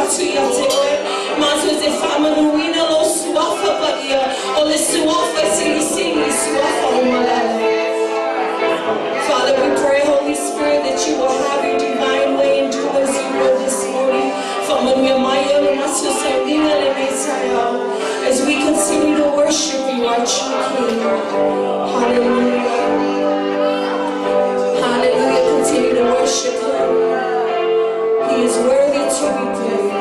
Atu ia te Oe. Matou te faamanuina Lou Suafa paia, o le Suafa e silisili i suafa uma lava. Father, we pray, Holy Spirit, that you will have your divine way and do as you will this morning. Faamanuia mai o le matou sauliga lenei taeao, as we continue to worship you, our true King. Hallelujah. Hallelujah. Continue to worship him. He is worthy to be praised.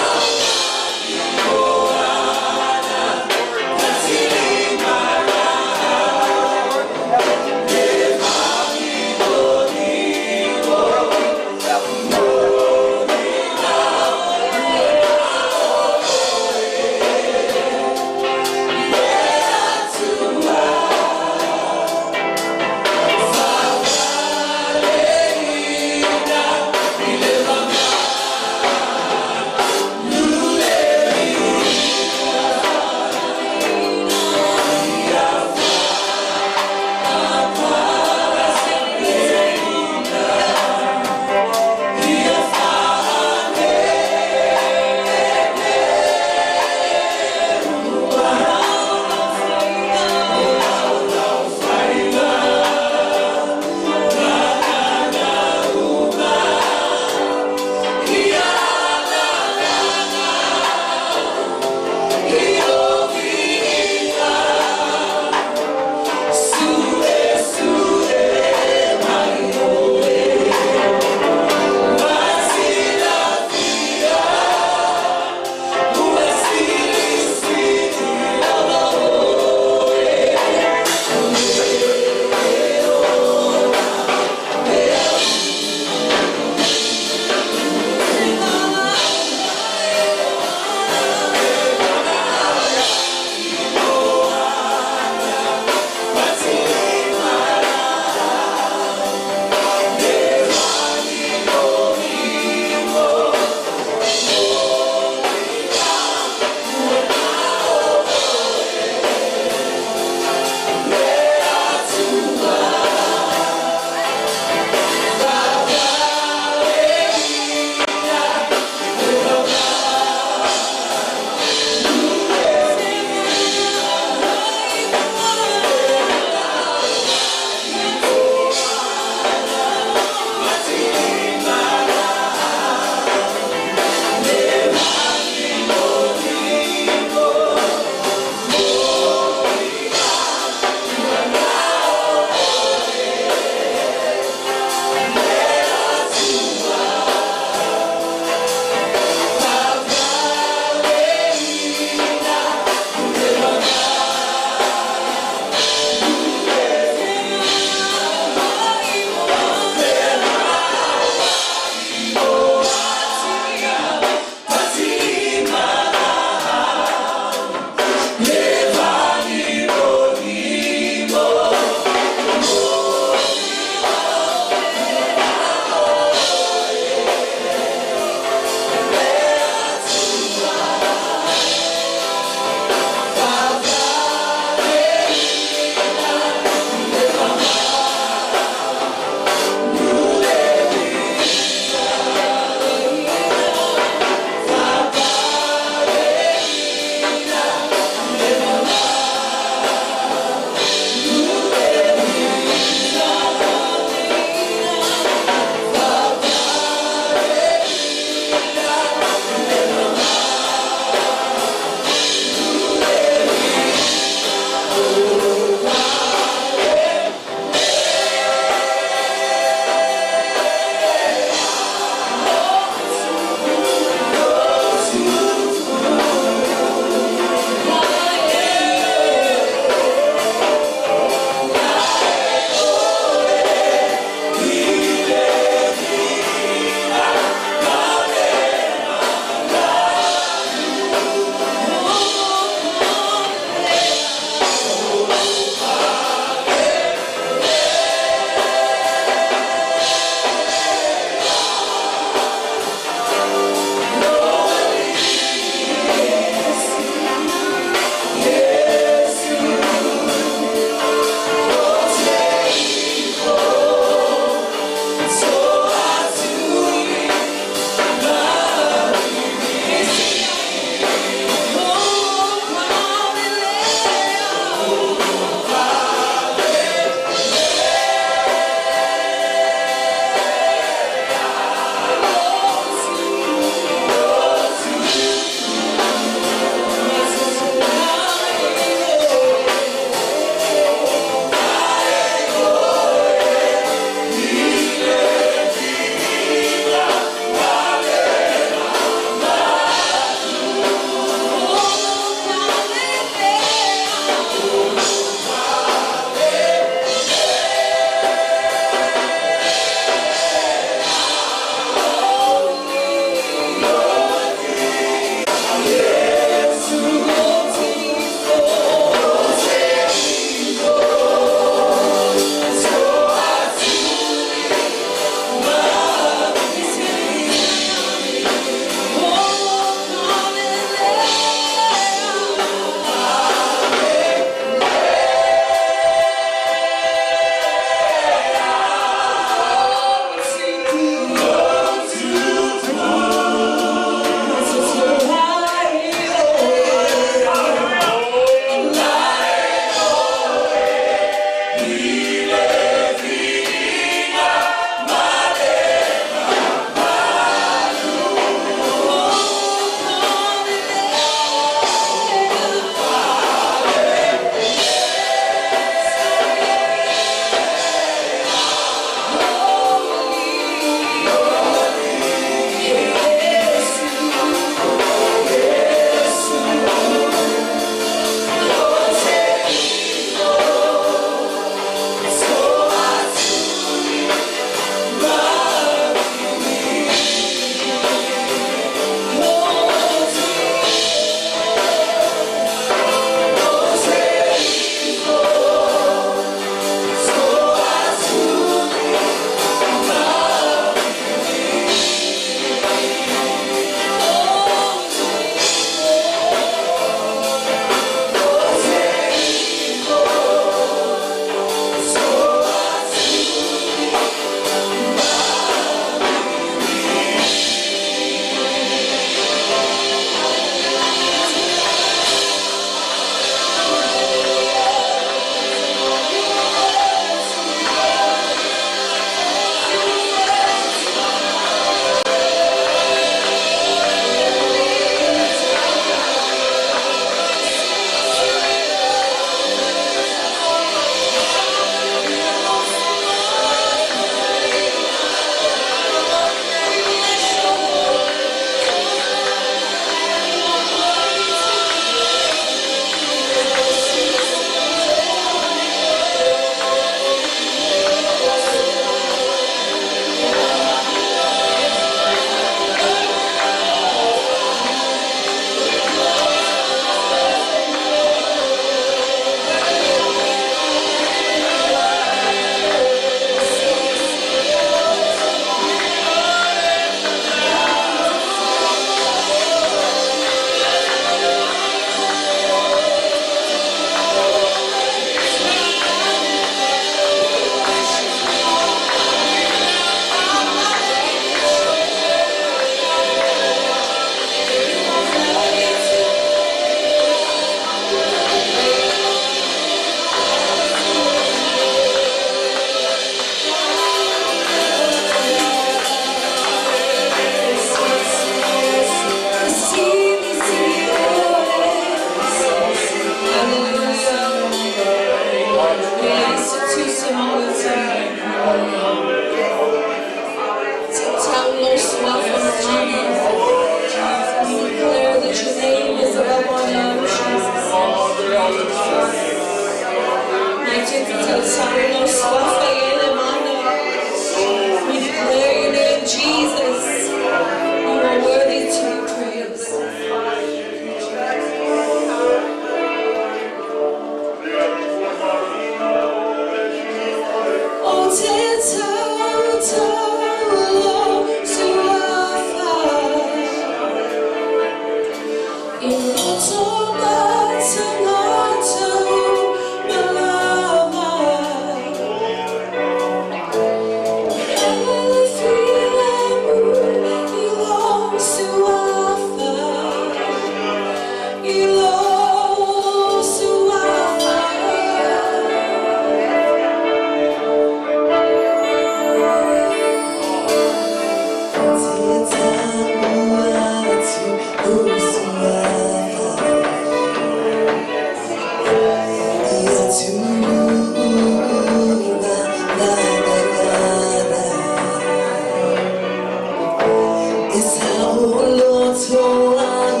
Toai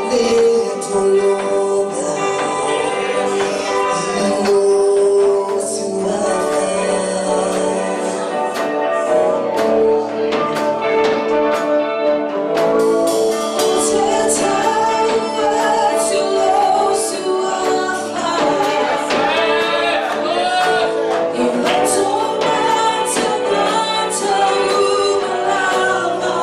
le tologa i lou suafa. Ou te tau atu lou suafa. I loto matamata uma lava.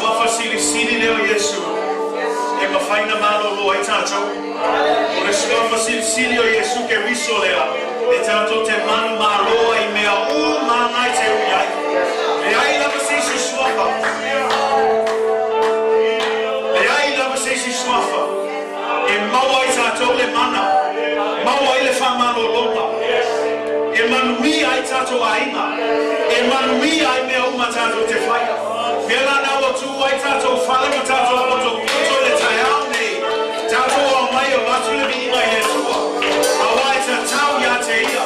Suafa silisili lea o Iesu e mafai ona malōlō ai tatou. O le Suafa silisili o Iesu Keriso lea e tatou te manumalo ai i mea uma lava e te ui ai. Leai lava se isi Suafa. Leai lava se isi Suafa e maua ai tatou le mana, maua ai le faamalologa, e manuia ai tatou aiga, e manuia ai mea uma tatou te faia. Mea la na ua tu ai tatou fale ma tatou potopoto i le taeao nei, tatou aumai e avatu le viiga i le Atua, auā e tatau ia te Ia.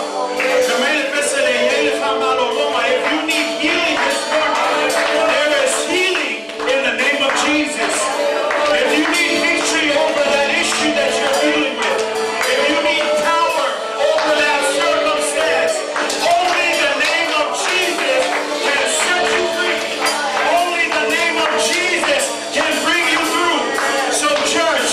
Fai mai le pese lea e i ai le faamalologa. If you need healing this morning, there is healing in the name of Jesus. If you need victory over that issue that you're dealing with, if you need power over that circumstance, only the name of Jesus can set you free. Only the name of Jesus can bring you through. So, church,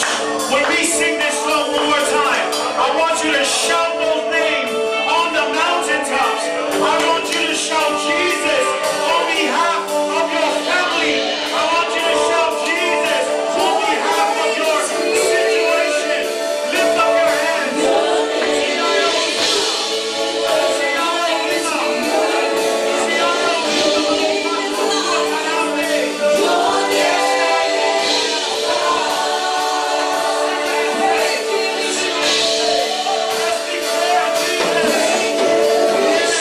when we sing this song one more time, I want you to shout those names on the mountaintops. I want you to shout Jesus on behalf of your family. I want you to shout Jesus on behalf of your situation. Lift up your hands. Just declare Jesus.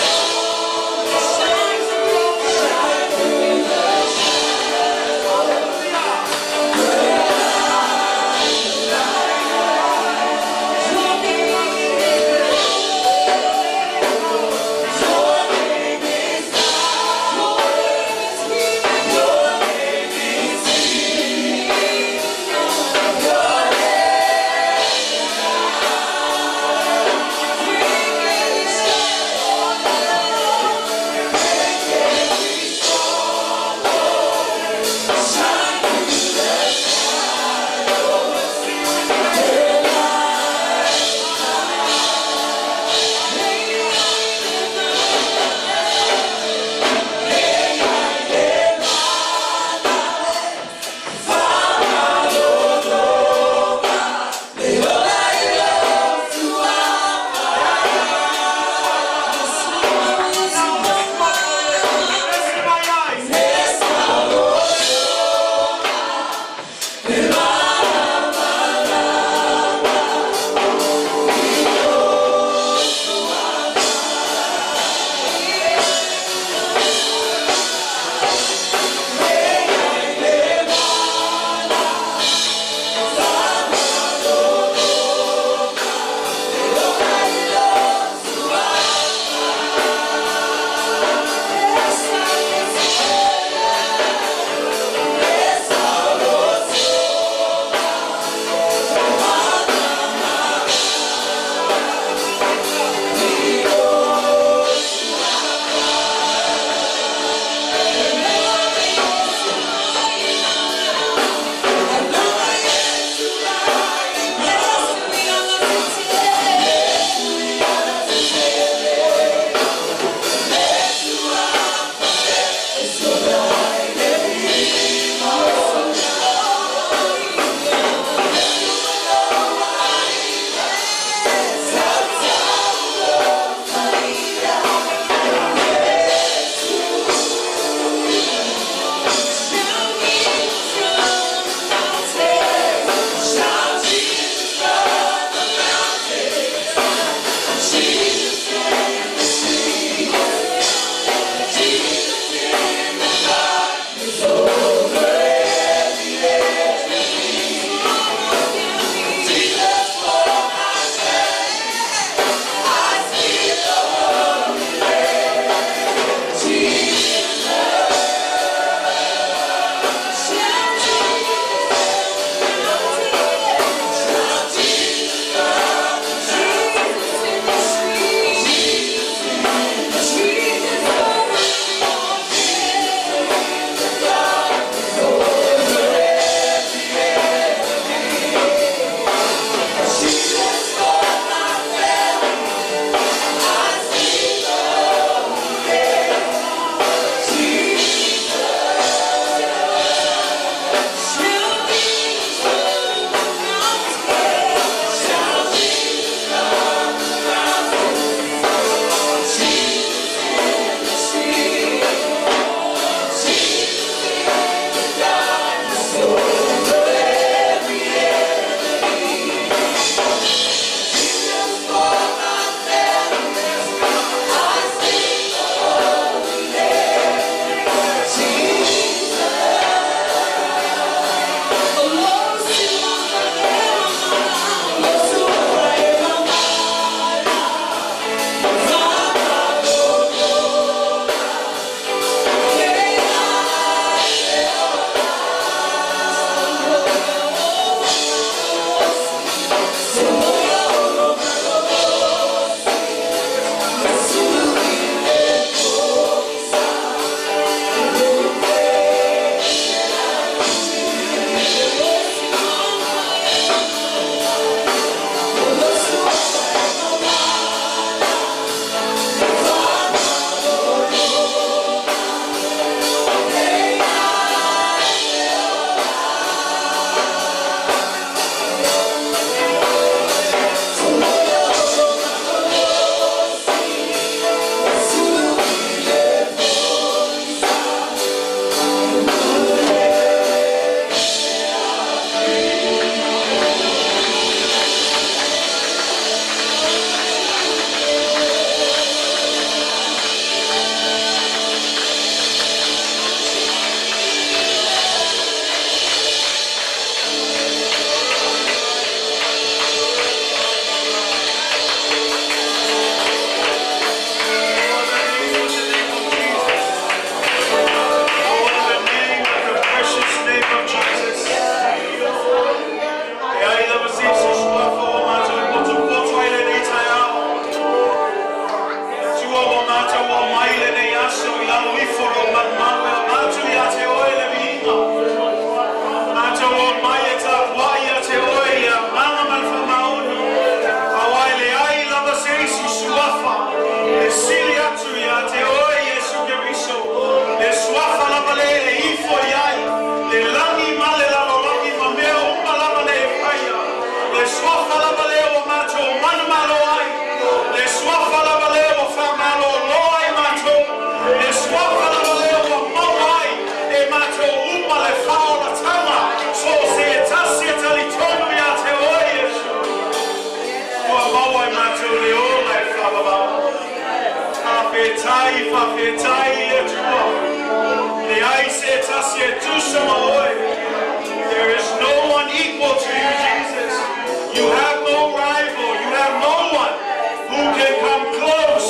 Faafetai i le Atua. Leai se tasi e tusa ma oe. There is no one equal to you, Jesus. You have no rival. You have no one who can come close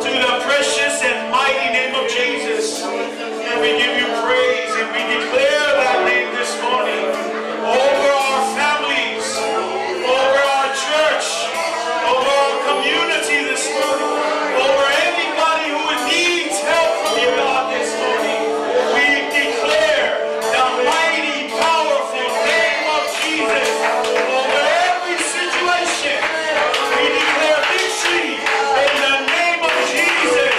to the precious and mighty name of Jesus. And we give you praise and we declare that name this morning over our families, over our church, over our community this morning, over anybody who needs help from you, God, this morning. We declare the mighty, powerful name of Jesus over every situation. We declare victory in the name of Jesus.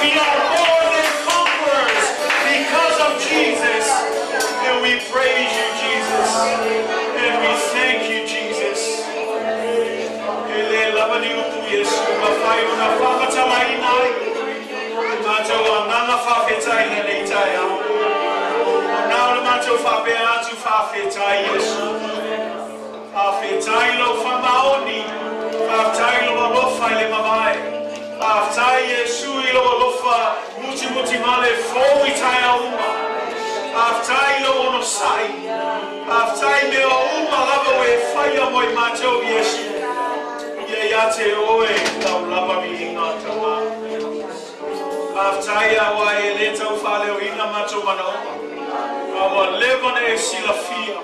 We are more than conquerors because of Jesus. And we praise you, Jesus. And we thank you, Jesus. E le lava ni upu Iesu, mafai ona whakatalaina ai. Mātou agaga faafetai i lenei taeao. O nā o le mātou faapea atu faafetai Iesu. Faafetai lou faamaoni. Faafetai lou alofa i le mavae. Faafetai Iesu i lou alofa mutimuti ma le fou i taeao uma. Faafetai lou onosai. Faafetai mea uma lava ua e faia mo i mātou Iesu. Ia ia te oe lau lava viiga Tamā. Faafetai auā e lē tau faaleoina matou manaoga. A ua leva ona e silafia.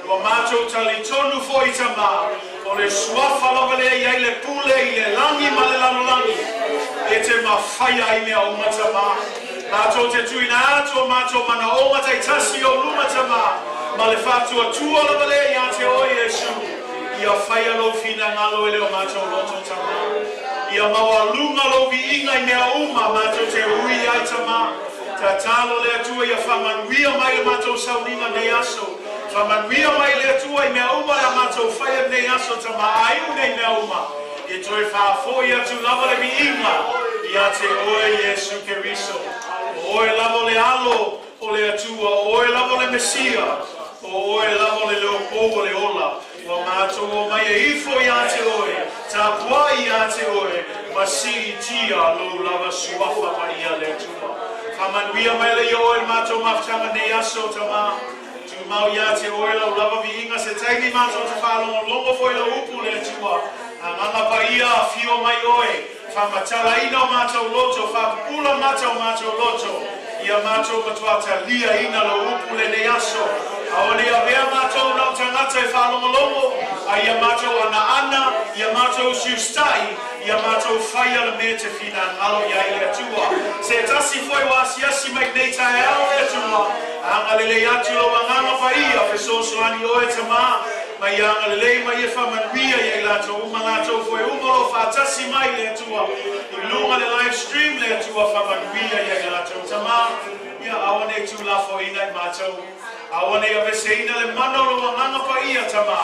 Ua matou talitonu foi Tamā, o le Suafa lava lea e i ai le pule i le lagi ma le lalolagi, e te mafaia ai mea uma Tamā. Matou te tuuina atu o matou manaoga taitasi i ou luma Tamā, ma le faatuatua lava lea ia te Oe Iesu, ia faia Lou finagalo e le o matou loto Tamā. Ia maualuga Lou viiga i mea uma matou te ui ai Tamā. Tatalo le Atua ia faamanuia mai le matou sauniga nei aso. Faamanuia mai le Atua i mea uma le a matou faia nei aso Tamā. A iu nei mea uma, e toe faafoi atu lava le viiga ia te Oe Iesu Keriso. O Oe lava o le Alo o le Atua, o Oe lava o le Mesia, o Oe lava o le Leopou o le ola. Ua matou omai e ifo ia te Oe, tapuai ia te Oe, ma siitia Lou lava Suafa Paia le Atua. Faamanuia mai lea ia Oe i le matou mafutaga nei aso, Tamā. Tumau ia te Oe Lau lava viiga se taimi matou te faalogologo foi i Lau upu le Atua. Agaga Paia, afio mai Oe, faamatalaina o matou loto, faapupula mata o matou loto, ia matou matuā taliaina Lou upu lenei aso. Aua ne i avea matou na o tagata e faalogologo, a ia matou anaana, ia matou usiusitai, ia matou faia le mea e te finagalo i ai le Atua. Se tasi foi ua asiasi mai lenei taeao le Atua, agalelei atu Lou Agaga Paia, fesoasoani Oe Tamā, ma ia agalelei ma ia faamanuia ia i latou uma, latou foi uma o lo o faatasi mai le Atua i luga le live stream le Atua, faamanuia ia i latou Tamā. Ia aua ne i tuulafoaina i matou. Aua ne i aveseina le mana o Lou Agaga Paia, Tamā,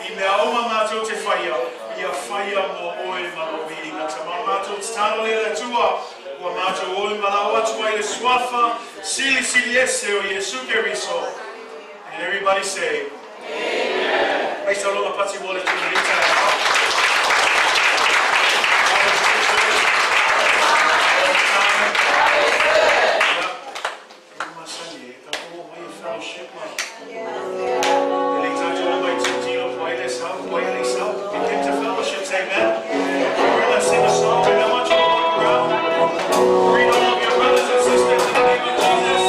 i mea uma matou te faia, ia faia mo Oe ma Lou viiga, Tamā. Matou tatalo lea le Atua, ua matou oli malao atu ai i le Suafa Silisili Ese o Iesu Keriso. And everybody say, Amen. Mai sauloga pati mo le Atua i lenei taeao. E masani e tatou omai e fellowship ma e le i tatou omai tilotilo po o ai le sau, po o ai e le i sau. We came to fellowship, say amen. We're gonna sing a song and I want you to walk around. Greet all of your brothers and sisters in the name of Jesus.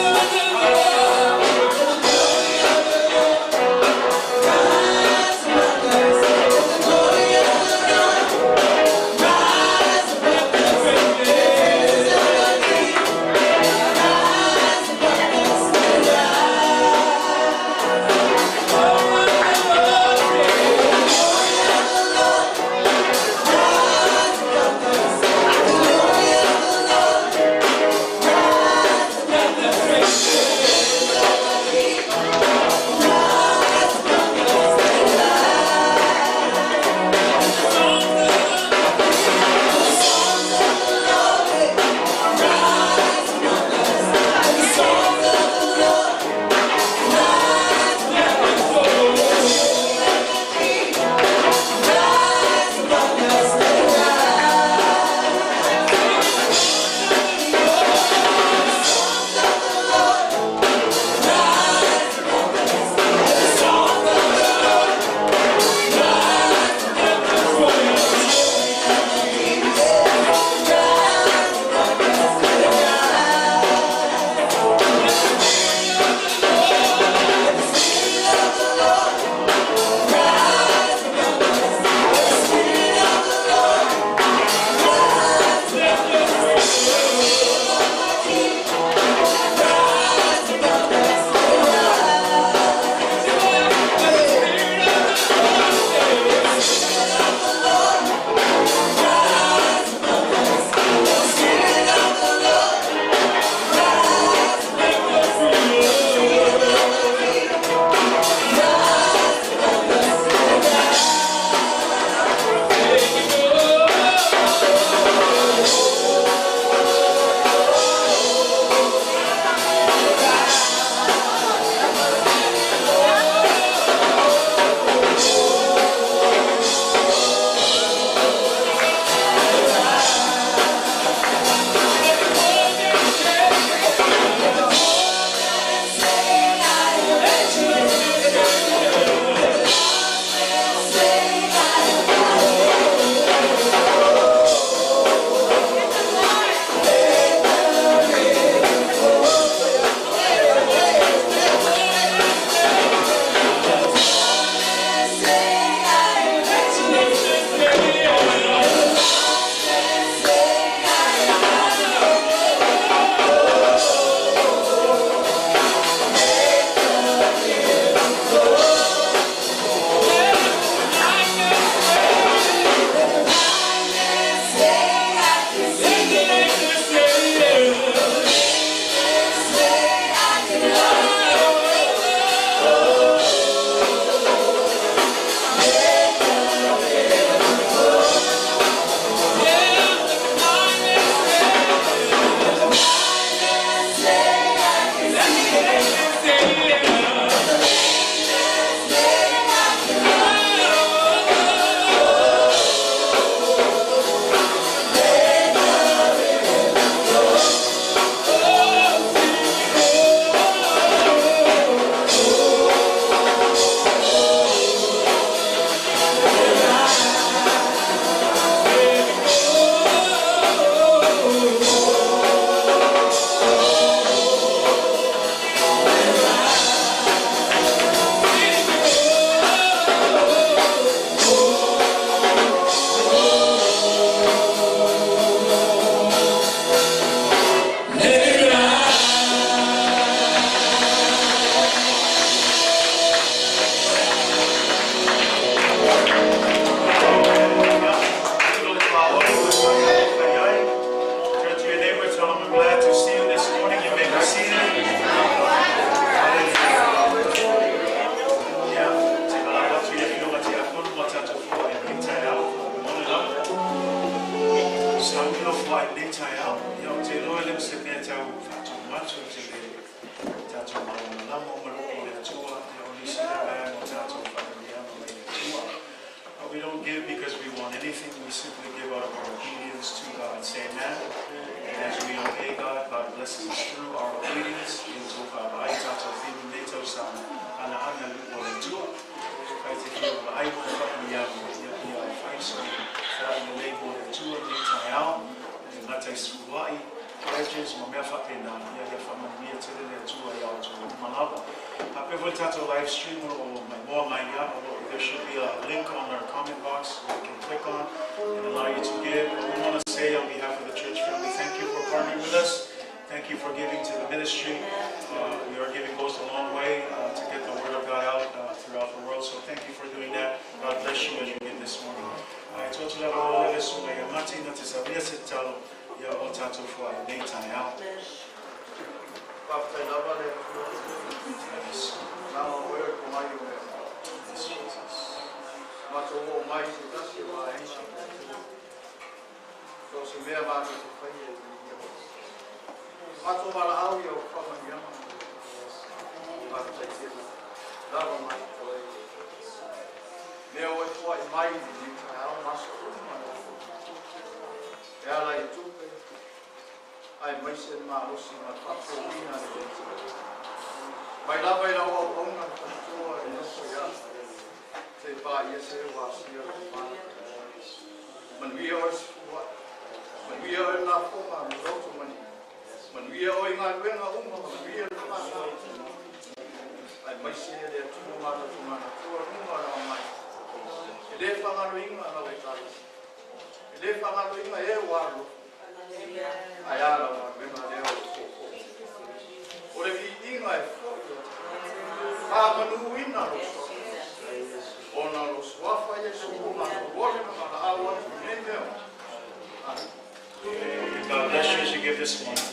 Matou te le tatou malamalama uma i loko o le Atua, ia o nisi lea vaega o tatou faamanuiaga mai le Atua. But we don't give because we want anything. We simply give out of our obedience to God. Say amen. And as we obey God, God blesses us through our obedience. Ia outou vaavaai tatou fili lenei tausaga ana ana i loko o le Atua. Fai te fia vaai mo faamanuiaga, ia ia e fai so foai lelei mo le Atua lenei taeao. E le gata i suluai, pledges ma mea faapena, ia ia faamanuia tele le Atua iā outou uma lava. Faapea foi le tatou live stream o lo o maimoa mai ia, o lo o there should be a link on our comment box you can click on and allow you to give. But we want to say on behalf of the church family, thank you for partnering with us. Thank you for giving to the ministry. Your giving goes a long way to get the word of God out throughout the world. So thank you for doing that. God bless you as you give this morning. Ae tuu atu le avanoa i le susuga ia Mati na te saunia se tatalo ia o tatou foai i lenei taeao. Faafetai lava le Atua. Yes. Lama o oe o le pomai o mea. Yes, Jesus. Matou oo mai i se tasi o aiga. So o se mea matou te faia i ia. Matou valaau ia o faamanuiaga. Faafetai tele. Lava mai oe. Mea o e foai mai i lenei taeao ma aso uma lava. E ala i tupe, aemaise le malosi ma le faafouina le Atua. Mai lava i lau auauna le faletua e nofo ia, seia paia se ua asia le mana. Manuia oe Sefua, manuia oe le lafoga ma loto mani, manuia oe i galuega uma, manuia le fanau. Aemaise le Atua manatunanatua luga o le aumai. E le faagaloina lau Ekalesia. E le faagaloina e ua alofa. Ae a lau galuega lea o le foufou. O le viiga e foi o faamanuina lou suafa. Ona o lou suafa Iesu ua matou ole ma valaau atu i nei mea uma. Amene. God bless you as you give this morning.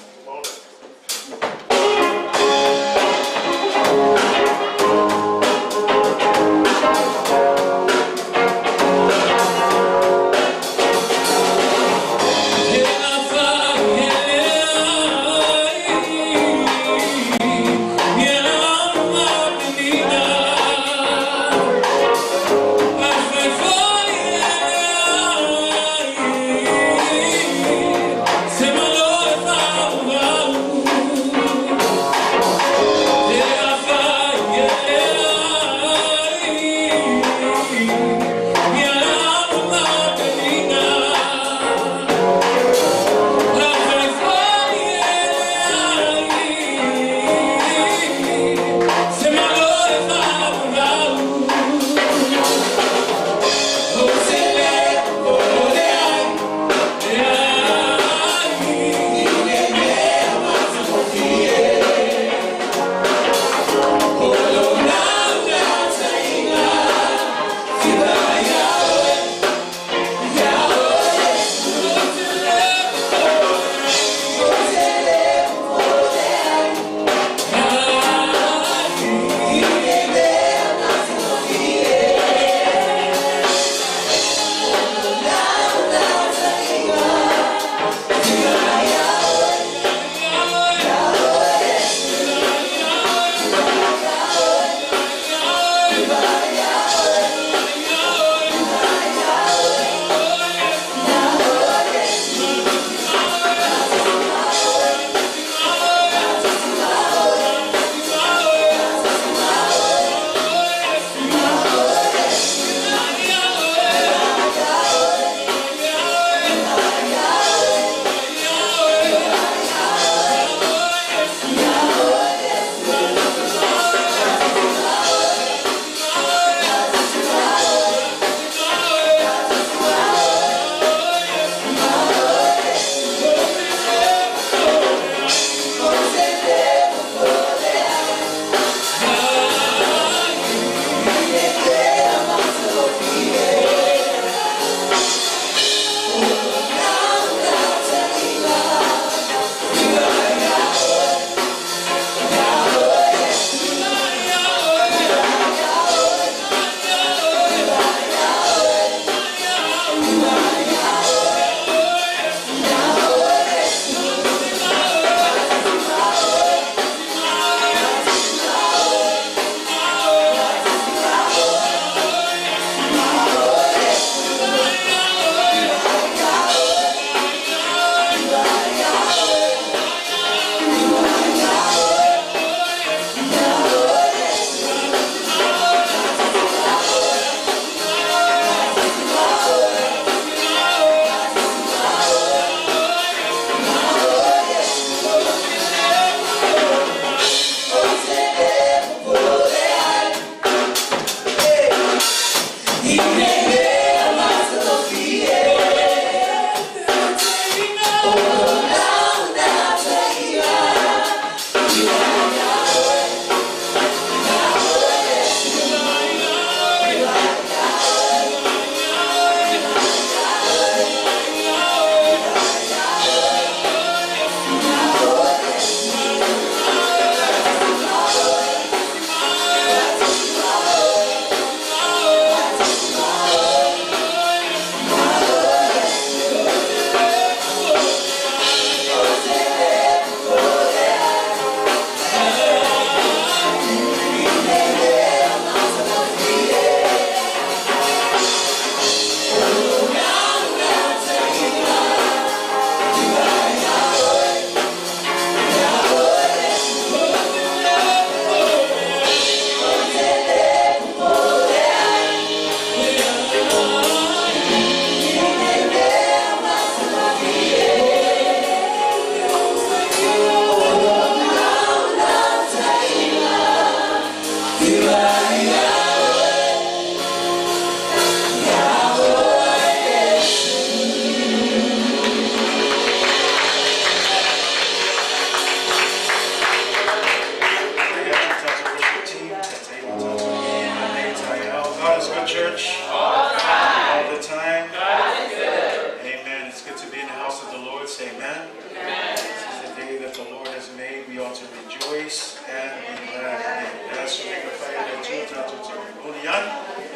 has made. We ought to rejoice and be glad in it. Le aso nei na whai le Atua tātou te momoli ai.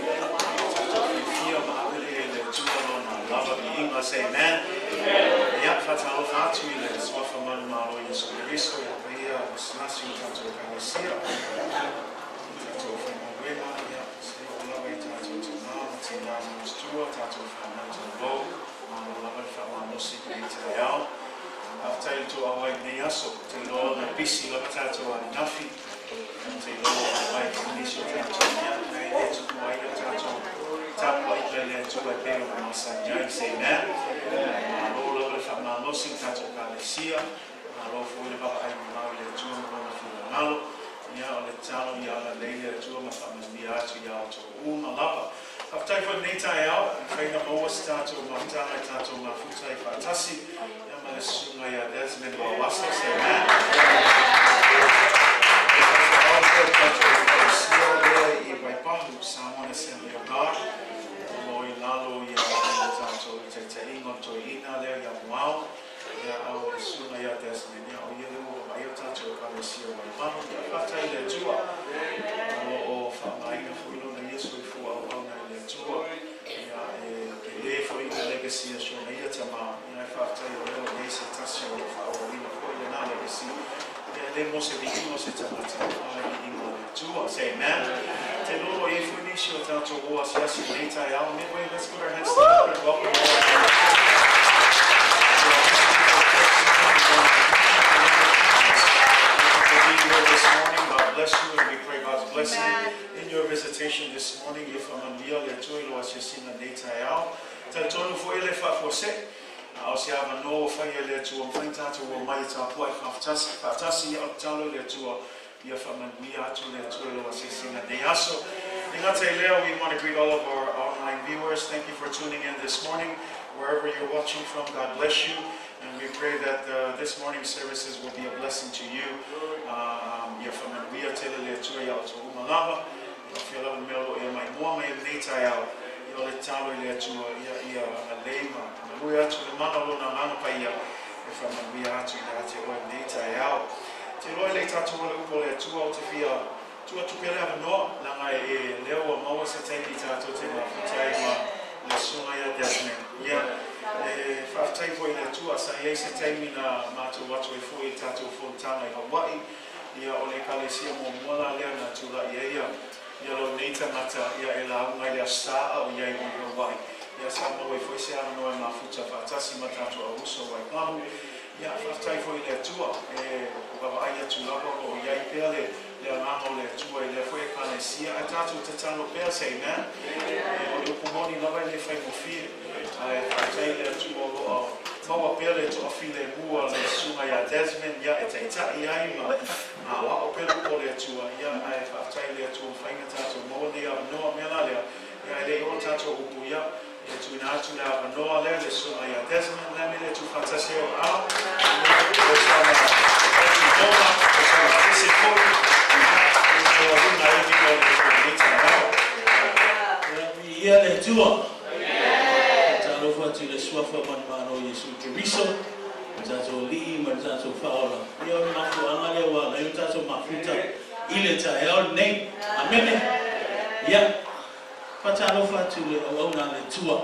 Ia tātou whiwhia maavele e le Atua lona lava viiga. Say amen. Ia, whaatalofa atu i le Suafa manumalo Iesu Keriso, i le paia masinasi o tātou Ekalesia, i tātou faigauega, ia, se o lava i tātou tamā ma tinā maututua, tātou whanau talavou, malo lava le faamalosi i lenei taeao. Faafetai i le tou auai i lenei aso. Ou te iloa na pisi lava tātou ananafi. Ou te iloa ua auai foi nisi o tātou, ia, ae le tupu ai le tātou tapuaiga i le Atua e pei ona masani ai. Say amen. Malo lava le faamalosi i le tātou Ekalesia. Malo foi le vaavaai mamao i le Atua ma Lona finagalo. Ia, o le tatalo ia agalelei le Atua ma faamanuia atu iā outou uma lava. Faafetai foi i lenei taeao, e mafai ona maua se tatou mafutaga e tatou mafuta ai faatasi, ia ma le susuga ia Desmond Wawasa. Say amen. E faafetai foi i le tatou Ekalesia lea i Waipahu, Samoan Assembly of God, o lo o i lalo ia i le tatou i taitaiga o le toeaina lea ia Muao, ia a o le susuga ia Desmond, ia o ia lea ua vaaia le tatou Ekalesia o Waipahu. Ia faafetai i le Atua o lo o faaaogaina foi lona ia soifua auauna i le Atua, ia e tele foi le legacy a si ona ia tama, ia ae faafetai o lea ua i ai se tasi o lo o faaauauina foi lena legacy, ia e le mo se viiga o se tagata, a le viiga o le Atua. Say amen. Te lolo i ai foi nisi o tatou o asiasi i lenei taeao. Midway, let's put our hands together and welcome all of you. For being here this morning. God bless you, and we pray God's blessing in your visitation this morning. Ia faamanuia le Atua i lou asiasiga i lenei taeao. Talitonu foi le faafuasei, a o se avanoa ua fai e le Atua, mafai ona tatou omai e tapuai faafetasi, faatasi ia o le tatalo i le Atua, ia faamanuia atu le Atua i lou asiasiga i lenei aso. E gata i lea, we want to greet all of our online viewers. Thank you for tuning in this morning. Wherever you're watching from, God bless you. And we pray that this morning's services will be a blessing to you. Ia faamanuia tele le Atua iā outou uma lava. Ia afio lava le mea o lo o ia maimoa mai i lenei taeao. Ia o le tatalo i le Atua, ia ia agalelei ma galue atu le mana o Lona Agaga Paia e faamanuia atu ia te oe i lenei taeao. Te iloa e le i tatou o le upu o le Atua, ou te fia tuu atu pea le avanoa, leaga e lea ua maua se taimi tatou te mafuta ai ma le susuga ia Desmond. Ia, e faafetai foi i le Atua, sa i ai se taimi na matou atu ai foi i le tatou fonotaga i Hawaii. Ia, o le Ekalesia muamua la lea na tulai ai ia, ia lou nei tagata, ia e lauga i le Aso Sa a o i ai i Hawaii. Ia, sa maua ai foi se avanoa e mafuta faatasi ma tatou auuso o Waipahu. Ia, faafetai foi i le Atua, e vaavaai atu lava o lo o i ai pea le, le agaga o le Atua i lea foi Ekalesia, ae tatou tatalo pea. Say amen. E, o le upu moni lava e le faigofie, ae faafetai i le Atua o lo o maua pea le toafilemu a le susuga ia Desmond, ia, e taitai ai ma aoao pea le upu o le Atua, ia, ae faafetai i le Atua ua mafai ona tatou maua lenei avanoa. O le mea la lea, ia, e le i oo tatou upu, ia, e tuuina atu le avanoa lea i le susuga ia Desmond, o le a le mea e le tuufaatasi ai o au, ia, o sana faitinoga, o sana pese foi, ia, e maualuga ai lima o le Atua i lenei taeao. Ia, viia le Atua. Faatalofa atu i le Suafa manumalo o Iesu Keriso, le tatou Alii ma le tatou Faaola. Ia, o le mafuaaga lea ua ala ai o tatou mafuta i le taeao lenei. Amene. Ia, faatalofa atu i le auauna a le Atua,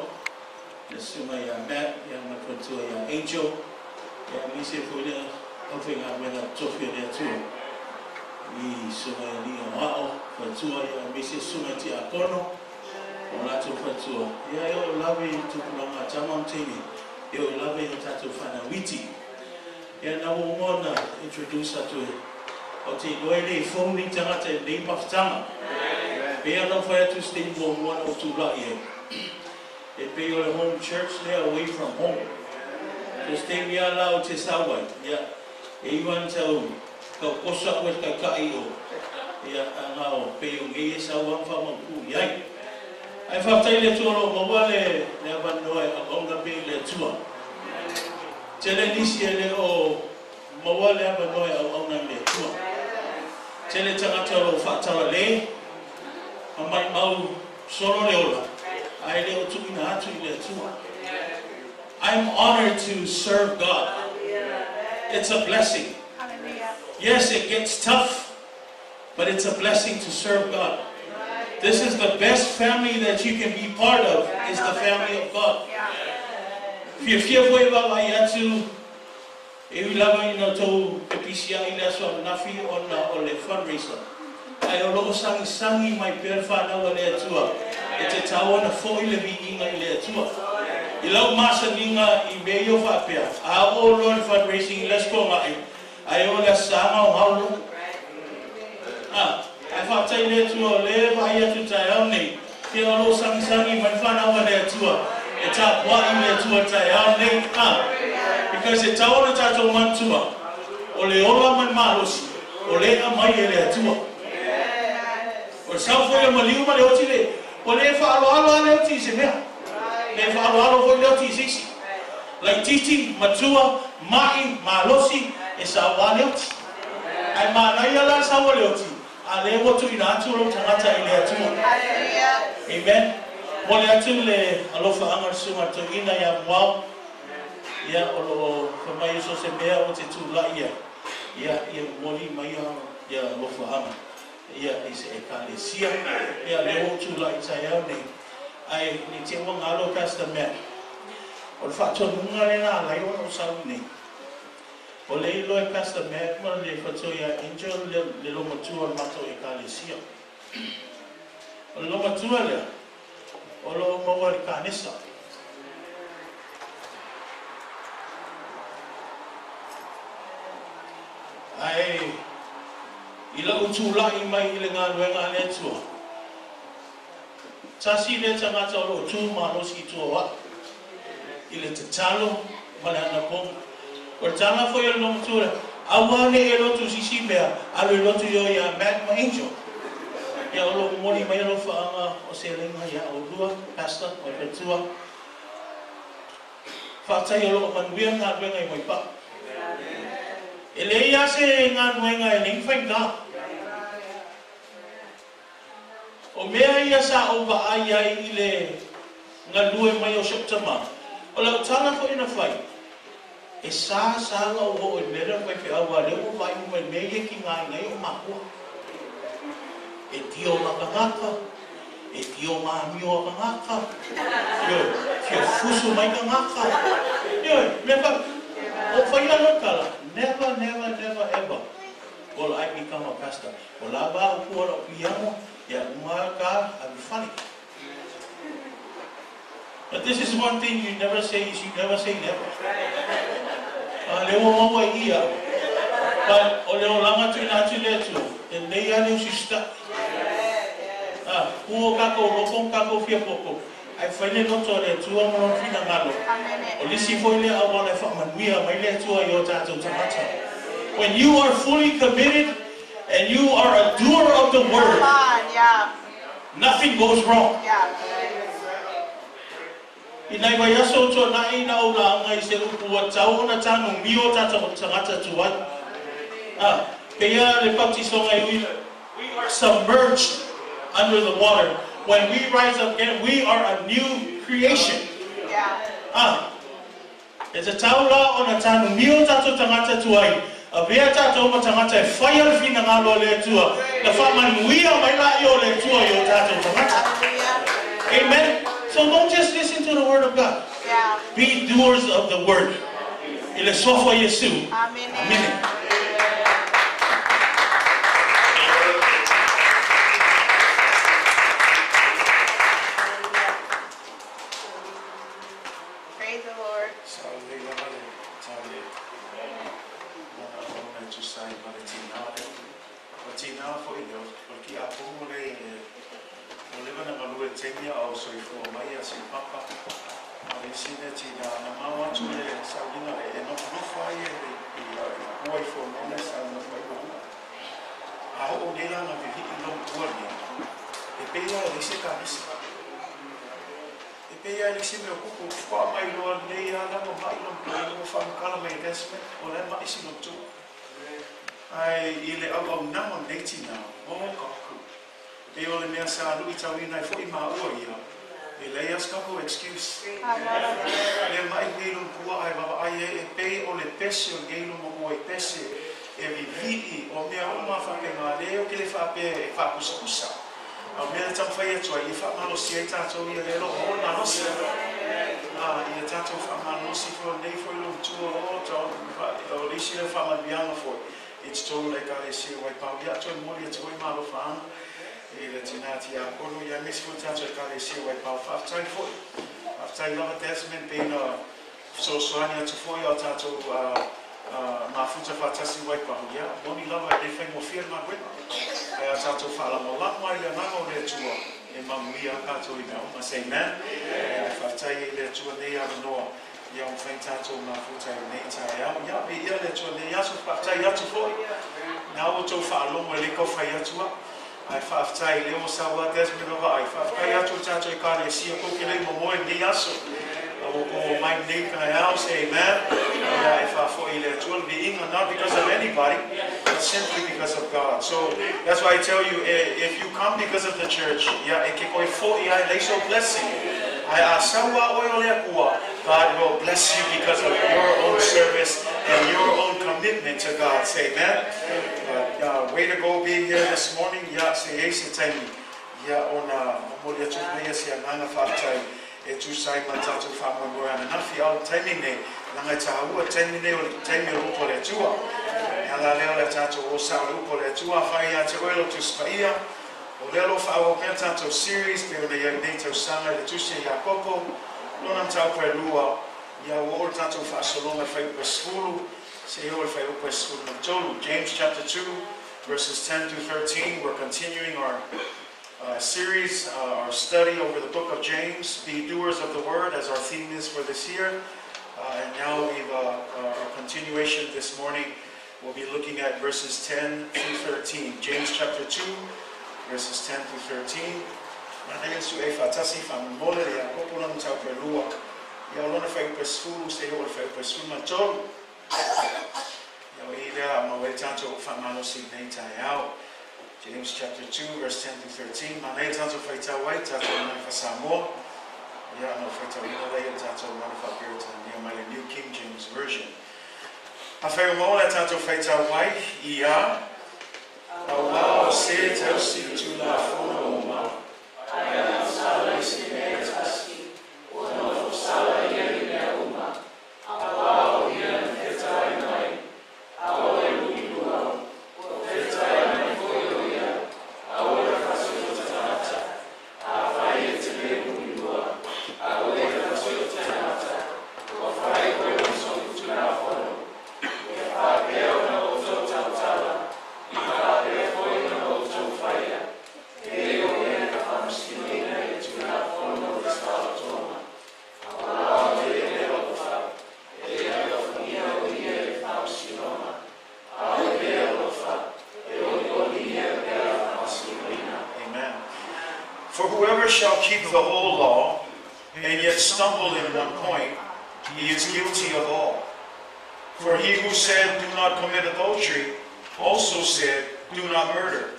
le susuga ia Matt, ia ma le faletua ia Angel, ia aemaise foi le aufaigaluega tofi a le Atua, i susuga i alii aoao, faletua, ia aemaise susuga i tiakono, o latou faletua, ia e oo lava i tupulaga a tama ma teine, e oo lava i a tatou fanau iti. Ia na ua uma ona introduce atu e, ou te iloa e le i fou nei tagata i lenei mafutaga. Pei lava ona ou fai atu i se taimi muamua na ou tulai ai, e pei o le home church lea away from home. So se taimi lava la ou te sau ai, ia, e iu lava ina tau taukoso aku e le taitai o, ia, aga o pei o nei e sau lava ma faamautu i ai. Ae faafetai i le Atua o lo o maua le avanoa e auauna pea i le Atua. Tele nisi e le o maua le avanoa e auauna i le Atua. Tele tagata o lo o faatalale ma maimau solo le ola, ae le o tuuina atu i le Atua. I'm honored to serve God. It's a blessing. Hallelujah. Yes, it gets tough, but it's a blessing to serve God. This is the best family that you can be part of, is the family of God. Fiafia foi vaavaai atu e ui lava ina outou pepisiai i le aso ananafi ona o le fundraiser, ae o lo o sagisagi mai pea le fanau a le Atua e tatau ona fo'i le viiga i le Atua. I lau masaniga i mea ia o faapea, a oo loa le fundraising i le Aso Toonai, ae oo i le Aso Sa gaogao loa. A, ae faafetai i le Atua o lea e vaai atu i le taeao nei, ia o lo o sagisagi mai le fanau a le Atua e tapuai i le Atua i le taeao nei. A, because e tatau ona tatou manatua, o le ola ma le malosi, o lea e aumai e le Atua. O le sau foi o le maliu ma le oti le, ua le faaaloalo lava le oti i se mea. Le faaaloalo foi le oti i se isi. Laitiiti, matua, ma'i, malosi, e sau lava le oti. Ae manaia la le sau o le oti, a lea ua tuuina atu lou tagata i le Atua. Amen. Momoli atu le alofaaga o le Susuga a le Toeaina ia Muao, ia o lo o fai mai so o se mea ua te tulai ai, ia ia momoli mai ia alofaaga ia i se Ekalesia. Ia lea ua ou tulai i taeao nei, ae ne i te i ua galo Pastor Matt, o le faatonuga lea na ala ai ona ou sau i inei. O le iloa e Pastor Matt ma le faletua ia Angel le, le lomatua o le matou Ekalesia. O le lomatua lea, o lo o maua i le kanesa. Ae i la'u tula'i mai i le galuega a le Atua, tasi lea tagata o lo'o tu malosi i tua o a'u, i le tatalo ma le anapogi. O le tala foi a le logotua lea, Aua ne i e lotu i se isi mea, alu e lotu i o iā Matt ma Angel. Ia o lo'u momoli mai alofaaga o selega iā olua, Pastor ma le faletua. Faafetai o lo o manuia le galuega i Waipao. E leai lava se galuega e leai ni faigā. O mea ia sa ou vaai ai i le galue mai o si ou tama, o lau tala foi na fai, e sa sa ona ou oo i le mea lea o le faifeau aua o lea ua ou vaai uma i mea ia e tigaina ai ou makua. E tio ma tagata, e tio ma amio a tagata, ioe, fia fusu mai tagata, ioe, mea faapea. O fai lava lau tala, never, never, never ever will I become a pastor. O la va upu o la'u piamo, ia uma ka ave fale. But this is one thing you never say is you never say never. A lea ua maua i i au. But o le olaga tuuina atu i le Atua, e lelei lava le usita'i. A, pu o kakou loko ma kakou fia popo, ae fai le loto a le Atua ma lona finagalo. O le isi foi lea auala e faamanuia mai le Atua i o tatou tagata. When you are fully committed and you are a doer of the word, nothing goes wrong. I nai vaiaso o tuanai na ou lauga i se upu ua tau ona tanumia o tatou tagata tuai. A, peia le pautisoga e ui, we are submerged under the water. When we rise up again, we are a new creation. A, E tatau la ona tanumia o tatou tagata tuai, avea tatou ma tagata e faia le finagalo a le Atua, na faamanuia mai laia o le Atua i o tatou tagata. Amen. So don't just listen to the word of God. Be doers of the word. I le Suafa o Iesu. Amene. Praise the Lord. Sa lelei lava le tale manaoga e tusa ai ma le tinā lea. O le tinā foi lea, o le kiapono lea e ua leva ona galue i le taimi a o soifua mai a si papa. A o le isi lea tinā, na mau atu le sauliga lea e nofonofo ai e i ua i Fonoa e saunoa mai ua uma. A oo nei la na vivii lou ua lea, e pei lava e leai se kanesa. E pei lava e leai se mea o kupu, faatoa mai loa nei lava la ua ma'i lona toeaina ua faamatala mai e Desmond, o la e ma'i si lona tua. Ae i le auaunaga o lenei tinā, o ka pei o le mea sa luitauina ai foi maua ia, e leai lava se tatou excuse. Lea ma'i lenei lona tua ae vaavaai ai e pei o le pese o lenei lona ua i pese. E vivii o mea uma faapena lea ou te le faapea e faapusapusa. A o le mea lea e taumafai atu ai, ia faamalosia ai tatou ia lea o lo o maua le malosi. A, ia tatou faamalosi foi o lenei foi lou matua o, o le isi lea faamanuiaga foi i totonu o le Ekalesia o Waipao. Ia toe momoli atu foi malofaaga i le tina tiakono, ia aemaise foi le tatou Ekalesia o Waipao. Faafetai foi. Faafetai lava Desmond pei ona fesoasoani atu foi a o tatou mafuta faatasi i Waipao. Ia, moni lava e le faigofie le galuega. Ae a tatou faalagolago lava i le agaga o le Atua, e manuia lava tatou i mea uma. Say amen. Ia, faafetai ai i le Atua lenei avanoa ia ua mafai ona tatou mafuta i lenei taeao. Ia, viia le Atua i lenei aso. Faafetai atu foi na ua outou faalogo e le tau fai atu au. Ae faafetai lea ua sau lava Desmond o vaai. Faafetai atu i le tatou Ekalesia tou te le i momoe i lenei aso. A ua outou omai i lenei taeao. Say amen. Ia, e faafoi i le Atua le viiga, not because of anybody, but simply because of God. So that's why I tell you, if you come because of the church, ia, e ke koe fo'i ai lei so blessing. Ae a sau lava oe o le Atua, God will bless you because of your own service and your own commitment to God. Say amen. But way to go being here this morning. Ia, se i ai se taimi, ia, ona momoli atu nei se agaga faafetai e tusa ai ma le tatou faamoemoe ananafi. A o le taimi nei, leaga e taua le taimi nei o le taimi o le upu a le Atua. E ala lea o le tatou o sao i le upu a le Atua, afai ia te oe lou Tusi Paia, o lea o lo o faaauau pea le tatou series pei ona i ai nei tausaga i le Tusi a Iakopo, lona mataupu e lua, ia ua oo le tatou faasologa i le fuaiupu e 10, seia oo i le fuaiupu e 13. James chapter 2 verses 10 through 13. We're continuing our series, our study over the book of James, Be Doers of the Word, as our theme is for this year. And now we've our continuation this morning. We'll be looking at verses 10 through 13. James chapter 2, verses 10 through 13. Manaia su e faatasi faamolemole le Iakopo lona mataupu e lua. Ia o lona fuaiupu e 10 seia oo i le fuaiupu e 13. Ia o i lea a maua ai tatou faamalosi i lenei taeao. James chapter 2 verse 10 through 13. Manaia tatou faitau ai, tatou gagana faa-Samoa. Ia ona ou faitauina lea i le tatou gagana faa-Peretania mai le New King James Version. Afai o maua le tatou faitau ai, ia. Auā o se tausi i Tulafono uma, ae agasala i se mea e tasi, ua nofosala ia i mea uma, auā o ia na fetalai mai, ʻaʻole luʻilua, ua fetalai mai foi ʻo ia, ʻaʻole fasiota tagata. Afai e te le luʻilua, ʻaʻole e fasiota tagata, ua fai oe ma solitulafono. Ia faapea ona outou tautala, i faapea foi ona outou faia, e le o mea na faamasinoina e le Tulafono le saolotoga. Auā o le le alofa, e le alofagia o ia i le faamasinoga, a o le le alofa, e olioli ia pe a faamasinoina. Amen. For whoever shall keep the whole law and yet stumble in one point, he is guilty of all. For he who said, Do not commit adultery, also said, Do not murder.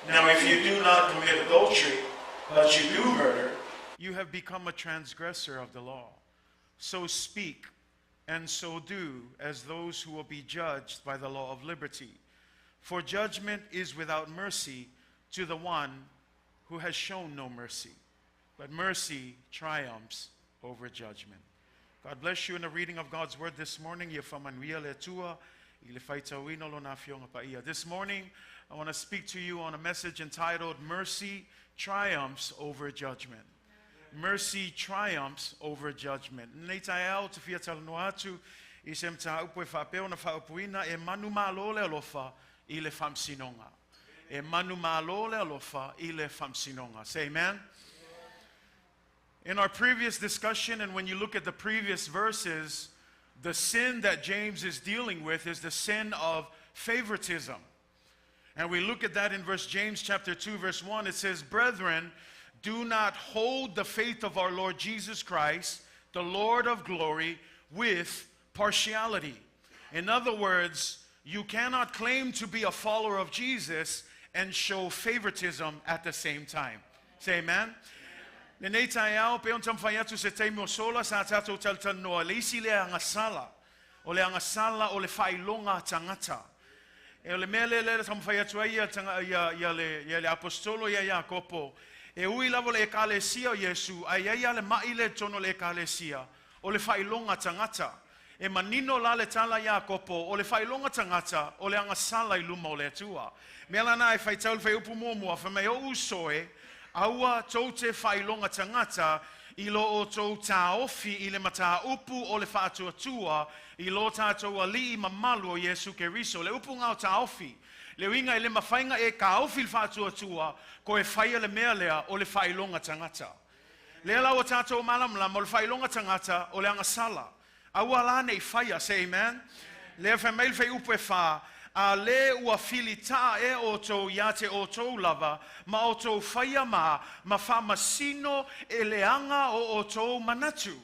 Now if you do not commit adultery, but you do murder, you have become a transgressor of the law. So speak and so do as those who will be judged by the law of liberty. For judgment is without mercy to the one who has shown no mercy. But mercy triumphs over judgment. God bless you in the reading of God's word this morning. Ia faamanuia le Atua i le faitauina o lona afioga paia. This morning, I want to speak to you on a message entitled Mercy Triumphs Over Judgment. Mercy triumphs over judgment. Lenei taeao te fia talanoa atu i se mataupu e faapea ona faaupuina e manumalo le alofa i le faamasinoga. E manumalo le alofa i le faamasinoga. Say amen. In our previous discussion, and when you look at the previous verses, the sin that James is dealing with is the sin of favoritism. And we look at that in verse James chapter 2 verse 1. It says, "Brethren, do not hold the faith of our Lord Jesus Christ, the Lord of glory, with partiality." In other words, you cannot claim to be a follower of Jesus and show favoritism at the same time. Say amen. Lenei taeao, pei ona taumafai atu se taimi ua sola, sa tatou talatalanoa le isi lea agasala, o le agasala o le faailoga tagata. E o le mea lea lea taumafai atu ai ia taga ia ia le ia le aposetolo ia Iakopo, e ui lava o le Ekalesia o Iesu, ae i ai lava le ma'i lea i totonu o le Ekalesia, o le faailoga tagata. E manino la le tala a Iakopo, o le faailoga tagata, o le agasala i luma o le Atua. Mea la na e faitau le fuaiupu muamua, fai mai, Ou uso e, aua tou te faailoga tagata i lo outou taofi i le mataupu o le faatuatua i lo tatou Alii mamalu o Iesu Keriso. Le upu gao taofi, le uiga e le mafai na e taofi le faatuatua, koe faia le mea lea o le faailoga tagata. Lea la ua tatou malamalama o le faailoga tagata o le agasala. Aua la ne i faia, say amen. Lea fai mai le fuaiupu e fa, A le ua filitaa ea outou ia te outou lava, ma outou faia ma, ma faamasino e leaga o outou manatu.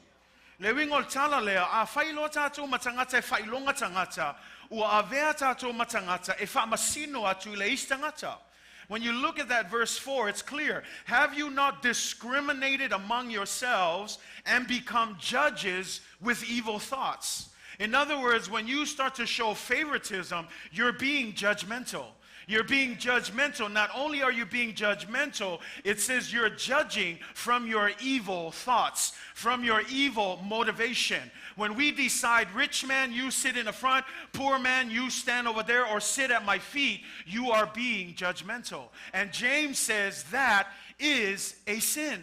Le uiga o le tala lea, afai loa tatou ma tagata e faailoga tagata, ua avea tatou ma tagata e faamasino atu i le isi tagata. When you look at that verse 4, it's clear. Have you not discriminated among yourselves and become judges with evil thoughts? In other words, when you start to show favoritism, you're being judgmental. You're being judgmental. Not only are you being judgmental, it says you're judging from your evil thoughts, from your evil motivation. When we decide, rich man, you sit in the front, poor man, you stand over there or sit at my feet, you are being judgmental. And James says that is a sin.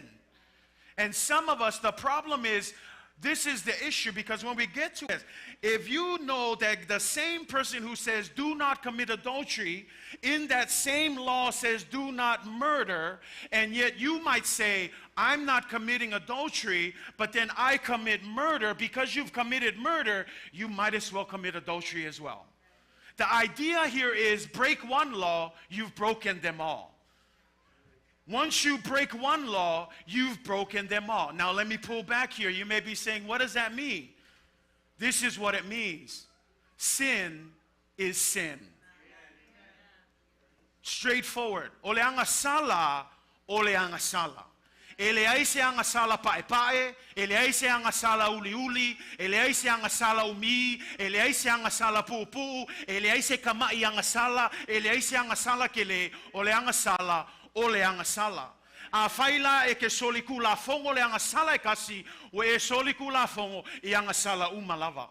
And some of us, the problem is, this is the issue, because when we get to it, if you know that the same person who says do not commit adultery, in that same law says do not murder, and yet you might say, I'm not committing adultery, but then I commit murder. Because you've committed murder, you might as well commit adultery as well. The idea here is break one law, you've broken them all. Once you break one law, you've broken them all. Now let me pull back here. You may be saying, what does that mean? This is what it means. Sin is sin. Straightforward. O le agasala, o le agasala. E leai se agasala pa'epa'e, e leai se agasala uliuli, e leai se agasala umi, e leai se agasala puupuu, e leai se kama'i agasala, e leai se agasala kele, o le agasala, o le agasala. Afai la e ke solikulafogo le agasala e kasi, ua e solikulafogo i agasala uma lava.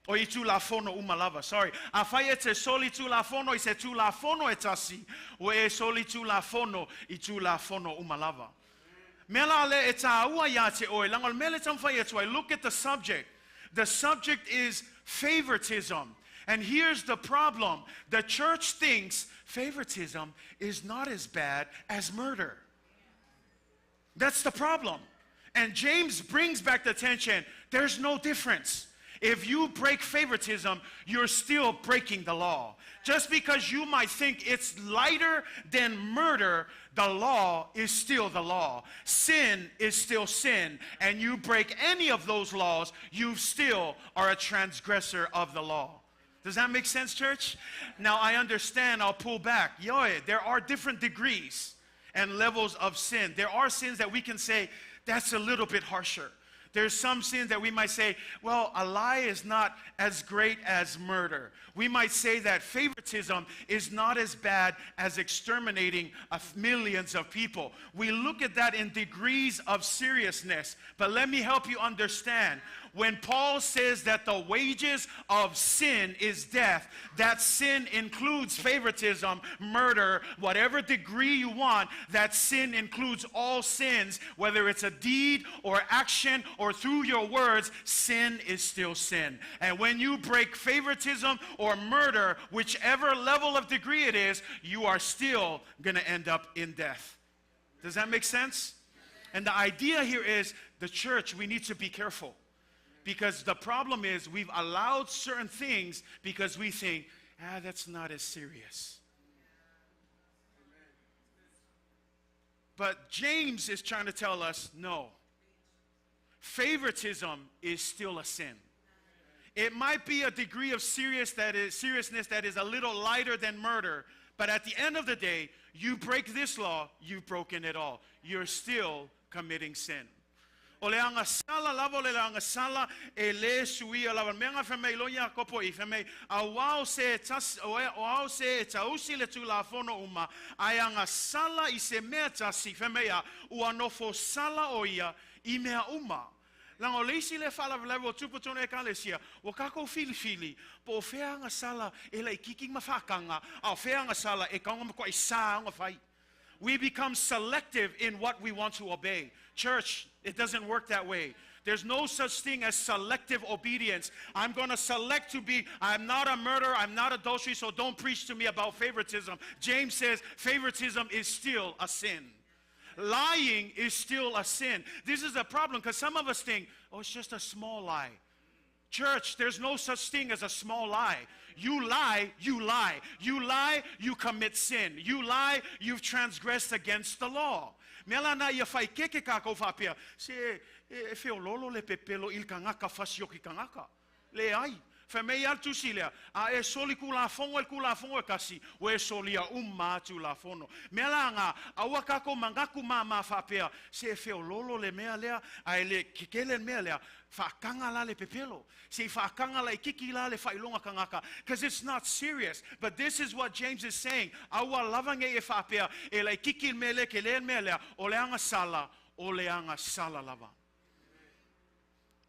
O i tulafono uma lava, sorry. Afai e te solitulafono i se tulafono e tasi, ua e solitulafono i tulafono uma lava. Mea la le e tāua ia te oe, leaga o le mea lea e taumafai atu ai, look at the subject. The subject is favoritism. And here's the problem. The church thinks favoritism is not as bad as murder. That's the problem. And James brings back the attention. There's no difference. If you break favoritism, you're still breaking the law. Just because you might think it's lighter than murder, the law is still the law. Sin is still sin. And you break any of those laws, you still are a transgressor of the law. Does that make sense, church? Now, I understand. I'll pull back. Yoe, there are different degrees and levels of sin. There are sins that we can say, that's a little bit harsher. There's some sins that we might say, well, a lie is not as great as murder. We might say that favoritism is not as bad as exterminating millions of people. We look at that in degrees of seriousness. But let me help you understand. When Paul says that the wages of sin is death, that sin includes favoritism, murder, whatever degree you want, that sin includes all sins, whether it's a deed or action or through your words, sin is still sin. And when you break favoritism or murder, whichever level of degree it is, you are still going to end up in death. Does that make sense? And the idea here is the church, we need to be careful. Because the problem is we've allowed certain things because we think, that's not as serious. But James is trying to tell us, no. Favoritism is still a sin. It might be a degree of seriousness that is a little lighter than murder, but at the end of the day, you break this law, you've broken it all. You're still committing sin. O le agasala lava o le agasala e lē suia lava. Mea ga faimai loa Iakopo i faimai, auā o se e tasi o ao se e tausi le Tulafono uma, ae agasala i se mea tasi, faimai a, ua nofo sala o ia i mea uma. Laga o le isi lea faalavelave ua tupu totonu o Ekalesia, ua tatou filifili po o fea agasala e laititi ma faataga, a o fea agasala e tatau ona matuai sa ona fai. We become selective in what we want to obey. Church, it doesn't work that way. There's no such thing as selective obedience. I'm going to select to be, I'm not a murderer, I'm not adultery, so don't preach to me about favoritism. James says favoritism is still a sin. Lying is still a sin. This is a problem because some of us think, oh, it's just a small lie. Church, there's no such thing as a small lie. You lie, you lie. You lie, you commit sin. You lie, you've transgressed against the law. Mea lana ia faikeke kākou faapea, se e feololo le pepelo i le tagata fasioki tagata. Leai. Faimai a le Tusi lea, a e soli Tulafono i le Tulafono e tasi, ua e solia uma lava Tulafono. Mea la ga, aua kākou manatu māmā faapea, se e feololo le mea lea, ae le kekele le mea lea, faataga la le pepelo. Se i faataga laititi la le faailoga tagata, because it's not serious. But this is what James is saying. Aua lava nei e faapea, e laititi le mea lea, kele le mea lea, o le agasala, o le agasala lava.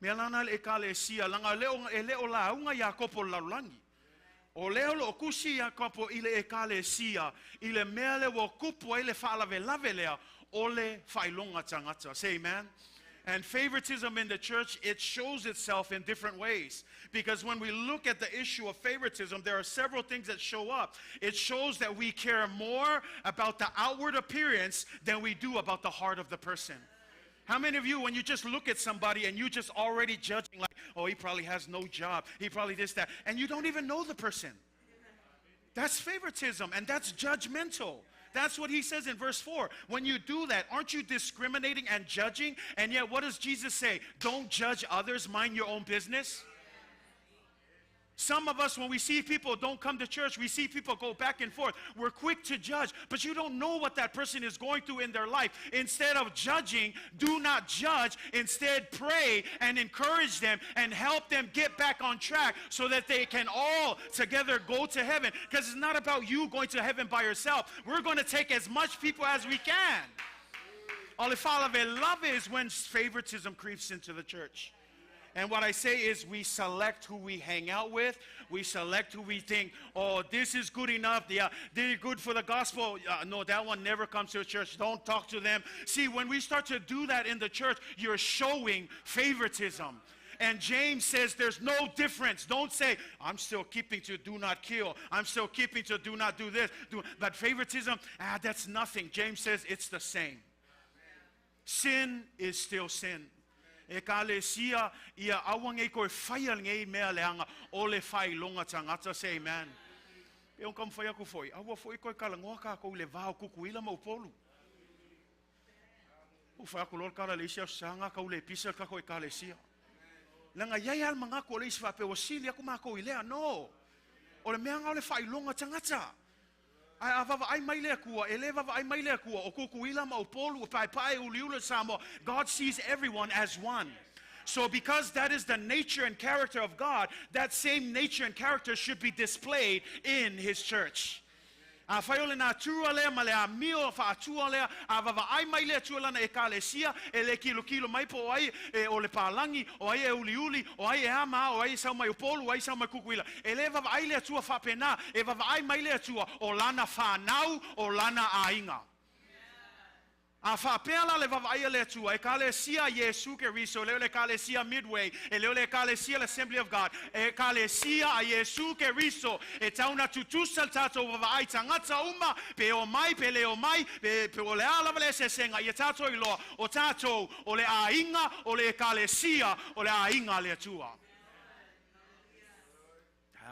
Mea lana le Ekalesia, laga e le o lauga Iakopo i le lalolagi. O lea o loo tusi Iakopo i le Ekalesia, i le mea lea ua tupu ai le faalavelave lea, o le faailoga tagata. Say amen. And favoritism in the church, it shows itself in different ways. Because when we look at the issue of favoritism, there are several things that show up. It shows that we care more about the outward appearance than we do about the heart of the person. How many of you, when you just look at somebody and you just already judging, like, oh, he probably has no job, he probably this, that, and you don't even know the person? That's favoritism, and that's judgmental. That's what he says in verse 4. When you do that, aren't you discriminating and judging? And yet, what does Jesus say? Don't judge others, mind your own business. Some of us, when we see people don't come to church, we see people go back and forth. We're quick to judge, but you don't know what that person is going through in their life. Instead of judging, do not judge. Instead, pray and encourage them and help them get back on track so that they can all together go to heaven. Because it's not about you going to heaven by yourself. We're going to take as much people as we can. O le faalavelave is when favoritism creeps into the church. And what I say is we select who we hang out with. We select who we think, oh, this is good enough. Yeah, they're good for the gospel. No, that one never comes to a church. Don't talk to them. See, when we start to do that in the church, you're showing favoritism. And James says there's no difference. Don't say, I'm still keeping to do not kill. I'm still keeping to do not do this. But favoritism, that's nothing. James says it's the same. Sin is still sin. Ekalesia, ia aua nei koe faia nei mea leaga o le faailoga tagata. Say amen. E on kam whai aku foi. Aua foi koe talanoa kākou i le va o Kukuila ma Upolu. U whai aku lor kala le isi au sanga kau le pisa kako Ekalesia. Laga iai al mangaku o le isi faapea ua sili aku mākou i lea. No. O le mea o le faailoga tagata. Ae a vaavaai mai le Atua, e lē vaavaai mai le Atua, o Kukuila ma Upolu, o Paepae, Uliuli, Samoa. God sees everyone as one. So because that is the nature and character of God, that same nature and character should be displayed in His church. Afai o le natura lea ma le amio faatua lea, a vaavaai mai le Atua lana Ekalesia, e le kilokilo mai po o ai e o le palagi, o ai e uliuli, o ai e ama, o ai e sau mai Upolu, o ai sau mai Kukuila. E lē vaavaai le Atua faapena, e vaavaai mai le Atua, o lana fanau, o lana aiga. A faapea la le vaavaaia le Atua, Ekalesia Iesu Keriso, le o le Ekalesia Midway, e le o le Ekalesia l'Assembly of God, Ekalesia a Iesu Keriso, e tatau ona tutusa le tatou vaavaai tagata uma, pe o mai, pe le o mai, pe o le a lava le eseesega, ia tatou iloa, o tatou, o le aiga, o le Ekalesia, o le aiga a le Atua.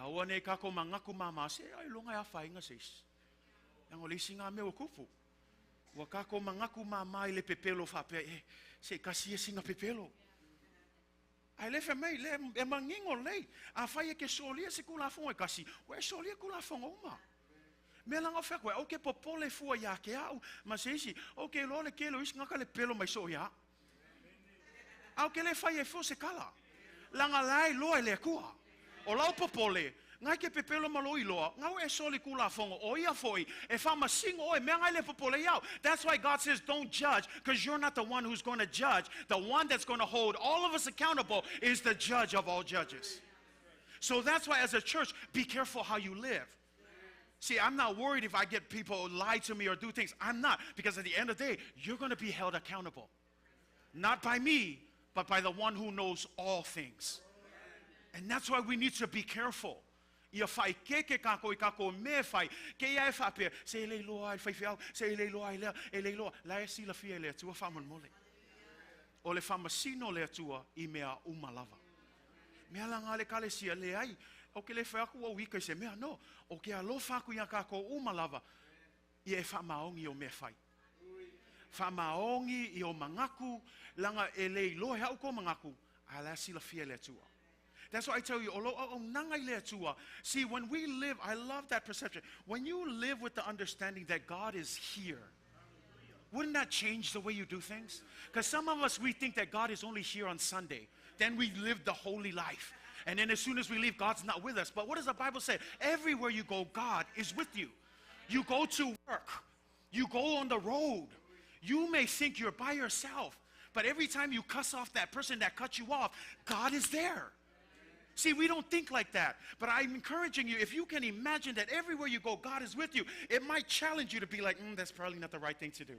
Aua nei kākou manatu māmā, se ailoga e afaina se isi. Laga o le isi gā mea ua tupu. Ua kākou manatu māmā i le pepelo faapea, e, se i kasi ia sina pepelo. Ae le fai mai, le e manino lelei. Afai e ke solia se Tulafono e tasi, ua e solia Tulafono uma. Mea laga o fai atu ai, aua e te popole fua ia te au, ma se isi, ou te iloa le tele o isi tagata le pepelo mai soo ia au. Ae ou te le fai ai fua se tala. Leaga la e iloa e le Atua. O lau popole, na e te pepelo ma lou iloa, na ua e soli tulafono, o ia foi e faamasino oe, mea na e le popole ai au. That's why God says don't judge, because you're not the one who's going to judge. The one that's going to hold all of us accountable is the judge of all judges. So that's why as a church, be careful how you live. See, I'm not worried if I get people lie to me or do things. I'm not, because at the end of the day, you're going to be held accountable. Not by me, but by the one who knows all things. And that's why we need to be careful. Ia faaeteete kākou i kākou mea e fai, kēia e faapea, se e le iloa ai le faifeau, se e le iloa ai lea, e le iloa. La e silafia e le Atua faamolemole. O le faamasino o le Atua i mea uma lava. Mea la na a le Ekalesia, leai, ou te le fai atu ua uika i se mea, no. O ke alofa aku iā kākou uma lava, ia e faamaoni i o mea fai. Faamaoni i o manatu, leaga e le iloa e au kou manatu, a la e silafia e le Atua. That's why I tell you, o lou auaunaga i le Atua, see, when we live, I love that perception. When you live with the understanding that God is here, wouldn't that change the way you do things? Because some of us, we think that God is only here on Sunday. Then we live the holy life. And then as soon as we leave, God's not with us. But what does the Bible say? Everywhere you go, God is with you. You go to work. You go on the road. You may think you're by yourself, but every time you cuss off that person that cut you off, God is there. See, we don't think like that. But I'm encouraging you, if you can imagine that everywhere you go, God is with you, it might challenge you to be like, that's probably not the right thing to do.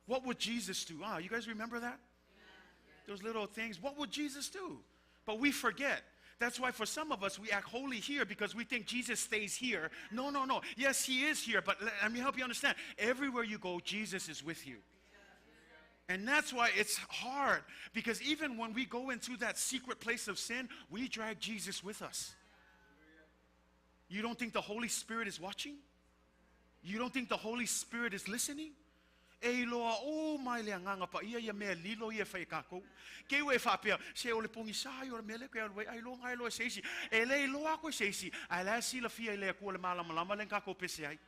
What would Jesus do? You guys remember that? Those little things. What would Jesus do? But we forget. That's why for some of us, we act holy here because we think Jesus stays here. No, no, no. Yes, he is here, but let me help you understand. Everywhere you go, Jesus is with you. And that's why it's hard, because even when we go into that secret place of sin, we drag Jesus with us. You don't think the Holy Spirit is watching? You don't think the Holy Spirit is listening? E iloa uma i le Agaga Paia ia mea lilo ia e fai e kākou. Kei ua e faapea, se o le pogisa ai o le mea lea koe alu ai, ai loa ngai loa e se isi. E le iloa aku e se isi, ae la e silafia e le Atua le malamalama lea na kākou pese ai.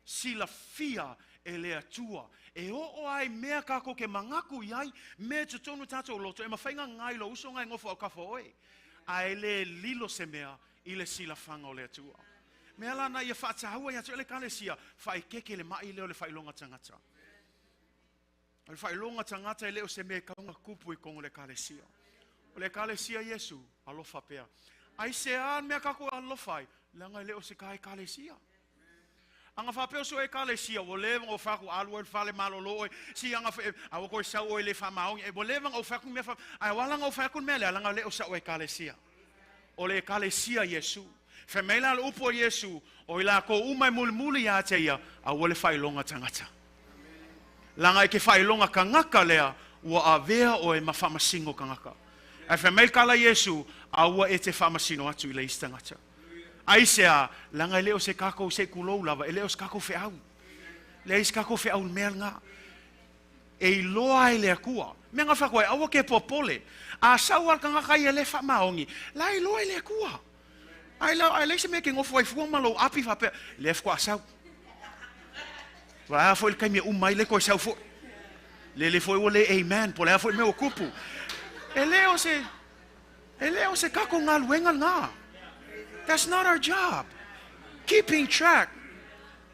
Silafia e le Atua. E oo ai mea kākou ke manatu i ai, mea i totonu o tātou loto, e mafai ona ngai lou uso ngai nofo au kafa o oe. Ae le lilo se mea i le silafaga o le Atua. Mea la na ia faataua ia te oe le Ekalesia, faaeteete le ma'i lea o le faailoga tagata. O le faailoga tagata e le o se mea e tau ona tupu i totonu o le Ekalesia. O le Ekalesia Iesu, alofa pea. Aisea le mea kākou e alolofa ai? Leaga e le o se ta Ekalesia. Ana faapea o si o Ekalesia, ua leva ona ou fai atu, alu oe i le fale malolo oe, si ana fe, aua toe sau oe e le faamaoni, ua leva ona ou fai atu le mea fa, ae ua ala ona ou fai atu le mea lea, leaga e le o sa'u Ekalesia. O le Ekalesia Iesu. Fai mai la le upu a Iesu, o i lakou uma e mulimuli ia te ia, aua le faailoga tagata. Leaga i ke faailoga tagata lea, ua avea oe ma faamasino tagata. Ae fai mai le tala a Iesu, aua e te faamasino atu i le isi tagata. Aisea, leaga e le o se kākou se i kulou lava, e le o se kākou feau. Leai se kākou feau i le mea lena. E iloa ai le Atua. Mea na fai atu ai, aua ke popole. A sau lava le tagata ia le faamaoni, la e iloa e le Atua. Ai la, ai leai se mea e ke nofo ai fua ma lou api faapea, lea faatoa sau. O le a foi le taimi e uma ai le toe sau foi. Lele foi ua le amen, po o le a foi le mea ua tupu. E le o se, e le o se tatou galuega lena. That's not our job. Keeping track.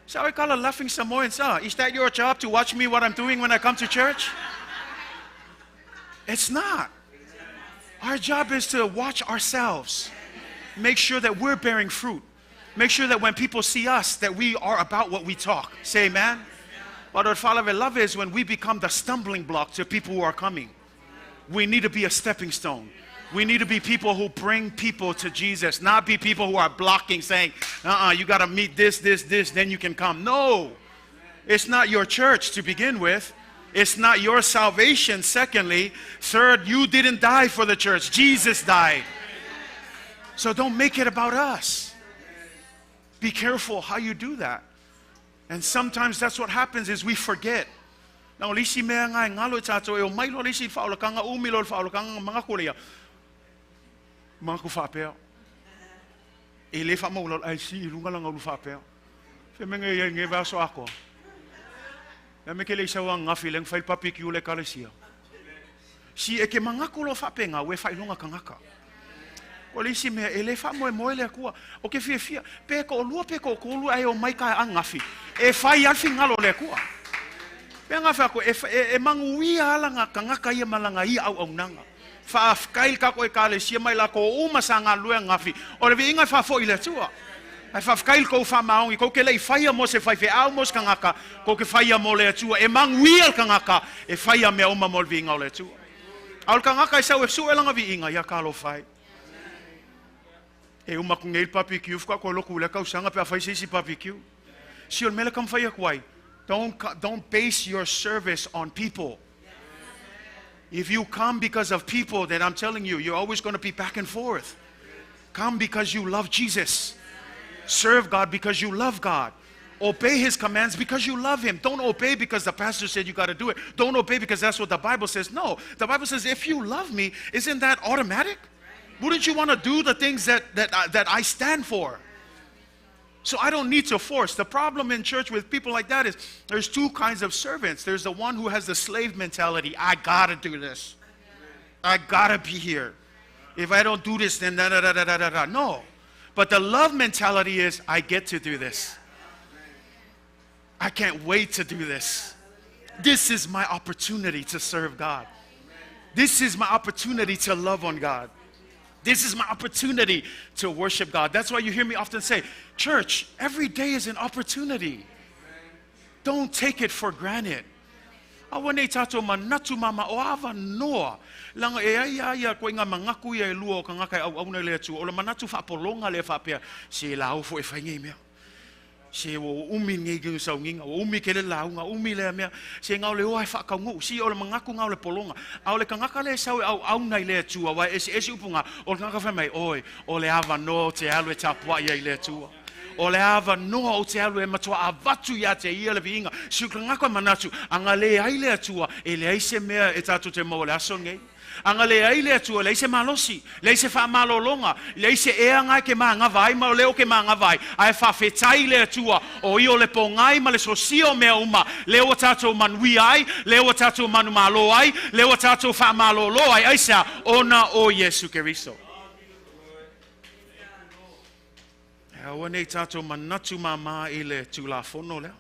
So I call a laughing Samoans, is that your job to watch me what I'm doing when I come to church? It's not. Our job is to watch ourselves. Make sure that we're bearing fruit. Make sure that when people see us, that we are about what we talk. Say amen. But our father love is when we become the stumbling block to people who are coming. We need to be a stepping stone. We need to be people who bring people to Jesus, not be people who are blocking, saying, uh-uh, you got to meet this, this, this, then you can come. No. It's not your church to begin with. It's not your salvation, secondly. Third, you didn't die for the church. Jesus died. So don't make it about us. Be careful how you do that. And sometimes that's what happens is we forget. Na o le isi mea nga e galo i tatou e omai loa le isi faaolataga umi loa le faaolataga manatu lea ia. Manatu faapea. E le faamaulalo ae sii i luga lana ulu faapea. Fea mea nei ai nei vaiaso atoa. Lea me ke le i sau ananafi lea na fai le barbecue o le Ekalesia. Si e ke mangaku loa faapena ua e faailoga kagaka. O le isi mea, e le faamoemoe le Atua. O ke fiafia, pe toalua pe toatolu ae omai ka ananafi, e fai lava le finagalo o le Atua. Pe na fai atu, e, e, e manuia lava lana tagata ia ma lana ia auaunaga. Faafetai i le tatou Ekalesia ma i latou uma sa galulue ananafi, o le viiga e faafoi i le Atua. Ae faafetai i le tou faamaoni, tou te le i faia mo se faifeau mo se tagata, tou te faia mo le Atua. E manuia le tagata e faia mea uma mo le viiga o le Atua. A o le tagata e sau e sue lana viiga, ia talofa e. E uma atu nei le barbecue, faatoa toe lotu i lea tausaga pe a fai se isi barbecue. Si o le mea lea e taumafai atu ai, don't base your service on people. If you come because of people, then I'm telling you, you're always going to be back and forth. Come because you love Jesus. Serve God because you love God. Obey His commands because you love Him. Don't obey because the pastor said you got to do it. Don't obey because that's what the Bible says. No, the Bible says if you love me, isn't that automatic? Wouldn't you want to do the things that I stand for? So I don't need to force. The problem in church with people like that is there's two kinds of servants. There's the one who has the slave mentality. I got to do this. I got to be here. If I don't do this, then da da da da da da da. No. But the love mentality is I get to do this. I can't wait to do this. This is my opportunity to serve God. This is my opportunity to love on God. This is my opportunity to worship God. That's why you hear me often say, church, every day is an opportunity. Don't take it for granted. Aua nei tatou manatu mama o avanoa. Leaga e ai a ia koe ngā mangaku ia e lua o kangaka e auauna i le Atua. O le manatu faapologa lea faapea, se lau foʻi e fai nei mea. Se ua umi nei ki sauniga, ua umi kele lauga, umi lea mea. Se na o le oa e faataunuu. Si o le manatu na o le pologa. A o le kangaka lea e sau e auauna i le Atua, aua e eseese upu na, o le kangaka fai mai, oi, o le avanoa ou te alu e tapuai ai i le Atua. O le avanoa ou te alu e matua avatu ia te ia le viiga. Si o le kangaka e manatu, a na leai le Atua, e leai se mea e tatou te maua i le aso lenei. A na leai le Atua, leai se malosi, leai se faamalologa, leai se ea na e ke manava ai ma o lea o ke manava ai, ae faafetai i le Atua, o ia o le pogai ma le sosia o mea uma, lea ua tatou manuia ai, lea ua tatou manumalo ai, lea ua tatou faamalolo ai, aisea, ona o Iesu Keriso. E aua nei tatou manatu māmā i le Tulafono lea.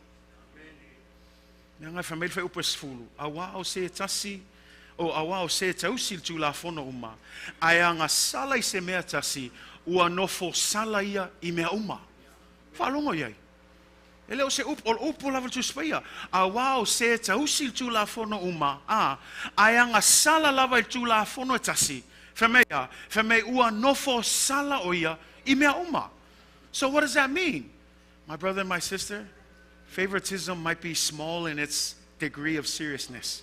Mea ngai fai mai le fuaiupu e 10, auā o se tasi, o auā o se tausi i le Tulafono uma, ae agasala i se mea tasi, ua nofo sala ia i mea uma. Faalogo i ai. E le o se upu, o le upu lava le Tusi Paia, auā o se tausi i le Tulafono uma, a, ae agasala lava i le Tulafono e tasi, fai mai a, fai mai ua nofo sala o ia i mea uma. So what does that mean? My brother and my sister, favoritism might be small in its degree of seriousness,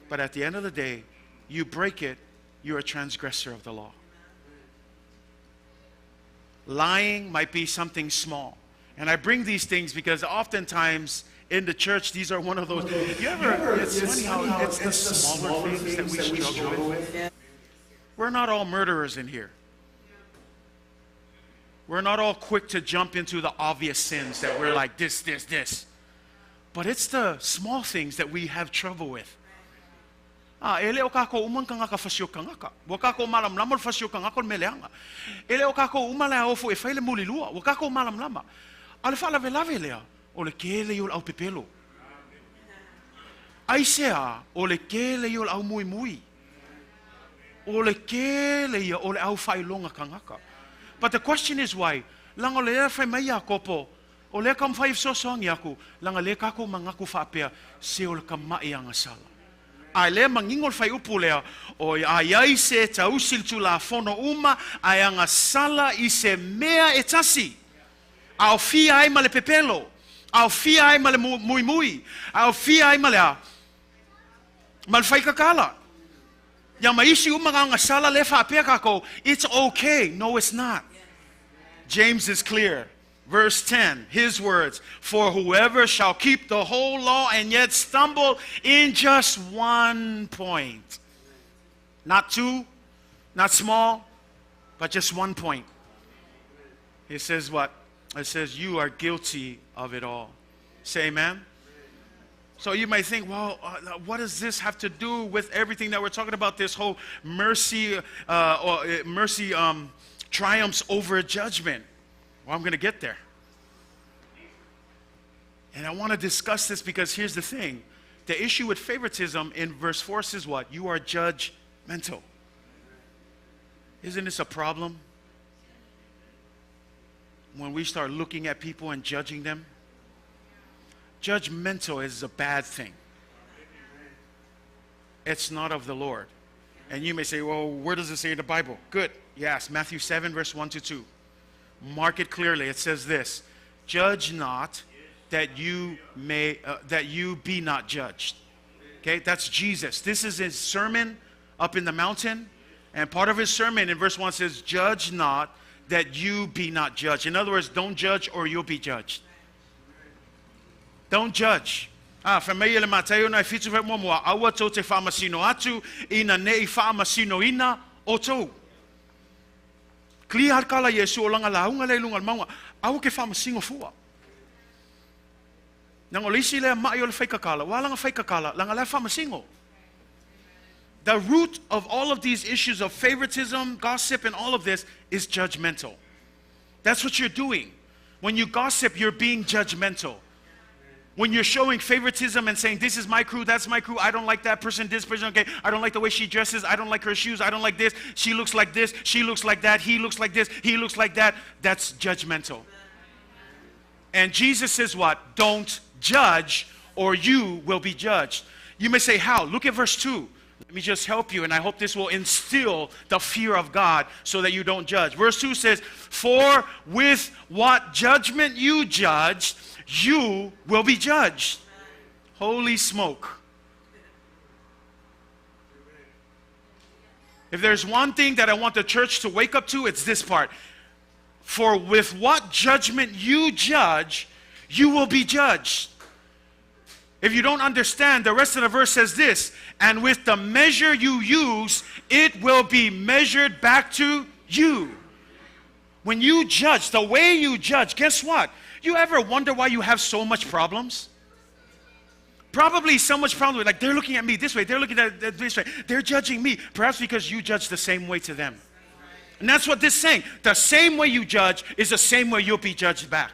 but at the end of the day, you break it, you're a transgressor of the law. Lying might be something small. And I bring these things because oftentimes in the church, these are one of those. You ever, it's funny how it's the smaller things that we struggle with. We're not all murderers in here. We're not all quick to jump into the obvious sins that we're like, this, this, this. But it's the small things that we have trouble with. Ah, e le o kākou uma ni kangaka fasi o kangaka. Ua kākou malamalama o le fasi o kangaka o le mea leaga. E le o kākou uma le aofo e fai le mulilua. Ua kākou malamalama. A o le faalavelave lea, o le kele ia o le aupepelo. Aisea, o le kele ia o le aumuimui. O le kele ia o le au faailoga kangaka. But the question is why? Leaga o lea fai mai Iakopo, o lea taumafai e fesoasoani aku, leaga lea kākou manatu faapea, se o le kamaʻi agasala. A e lea manino le fuaiupu lea, o a i ai se tausi i le Tulafono uma, ae agasala i se mea e tasi. Aofia ai ma le pepelo, aofia ai ma le muimui, aofia ai ma le a? Ma le faikakala. Ia ma isi uma agasala lea faapea kākou, it's okay. No, it's not. James is clear. Verse 10, his words, "For whoever shall keep the whole law and yet stumble in just one point." Not two, not small, but just one point. It says what? It says you are guilty of it all. Say amen. So you may think, well, what does this have to do with everything that we're talking about? This whole mercy, or, mercy triumphs over judgment. Well, I'm going to get there. And I want to discuss this because here's the thing. The issue with favoritism in verse 4 says what? You are judgmental. Isn't this a problem? When we start looking at people and judging them? Judgmental is a bad thing. It's not of the Lord. And you may say, well, where does it say in the Bible? Good. Yes, Matthew 7, verse 1 to 2. Mark it clearly. It says this: judge not that you may that you be not judged. Okay, that's Jesus. This is his sermon up in the mountain. And part of his sermon in verse 1 says, judge not that you be not judged. In other words, don't judge or you'll be judged. Don't judge. Fai mai le Mataio nai 7 fai muamua, aua tou te faamasino atu, ina nei faamasinoina outou. Clear kala Iesu o langa lauga lea i luga o le mauga, aua ke faamasino fua. Leaga o le isi lea ma'i o le faikakala, ua ala ona faikakala, leaga la e faamasino. The root of all of these issues of favoritism, gossip, and all of this is judgmental. That's what you're doing. When you gossip, you're being judgmental. When you're showing favoritism and saying, this is my crew, that's my crew, I don't like that person, this person, okay, I don't like the way she dresses, I don't like her shoes, I don't like this, she looks like this, she looks like that, he looks like this, he looks like that, that's judgmental. And Jesus says what? Don't judge or you will be judged. You may say, how? Look at verse 2. Let me just help you, and I hope this will instill the fear of God so that you don't judge. Verse 2 says, for with what judgment you judge, you will be judged. Holy smoke. If there's one thing that I want the church to wake up to, it's this part. For with what judgment you judge, you will be judged. If you don't understand, the rest of the verse says this, and with the measure you use, it will be measured back to you. When you judge, the way you judge, guess what? You ever wonder why you have so much problems? Probably so much problem. Like, they're looking at me this way, they're looking at this way, they're judging me. Perhaps because you judge the same way to them. And that's what this is saying. The same way you judge is the same way you'll be judged back.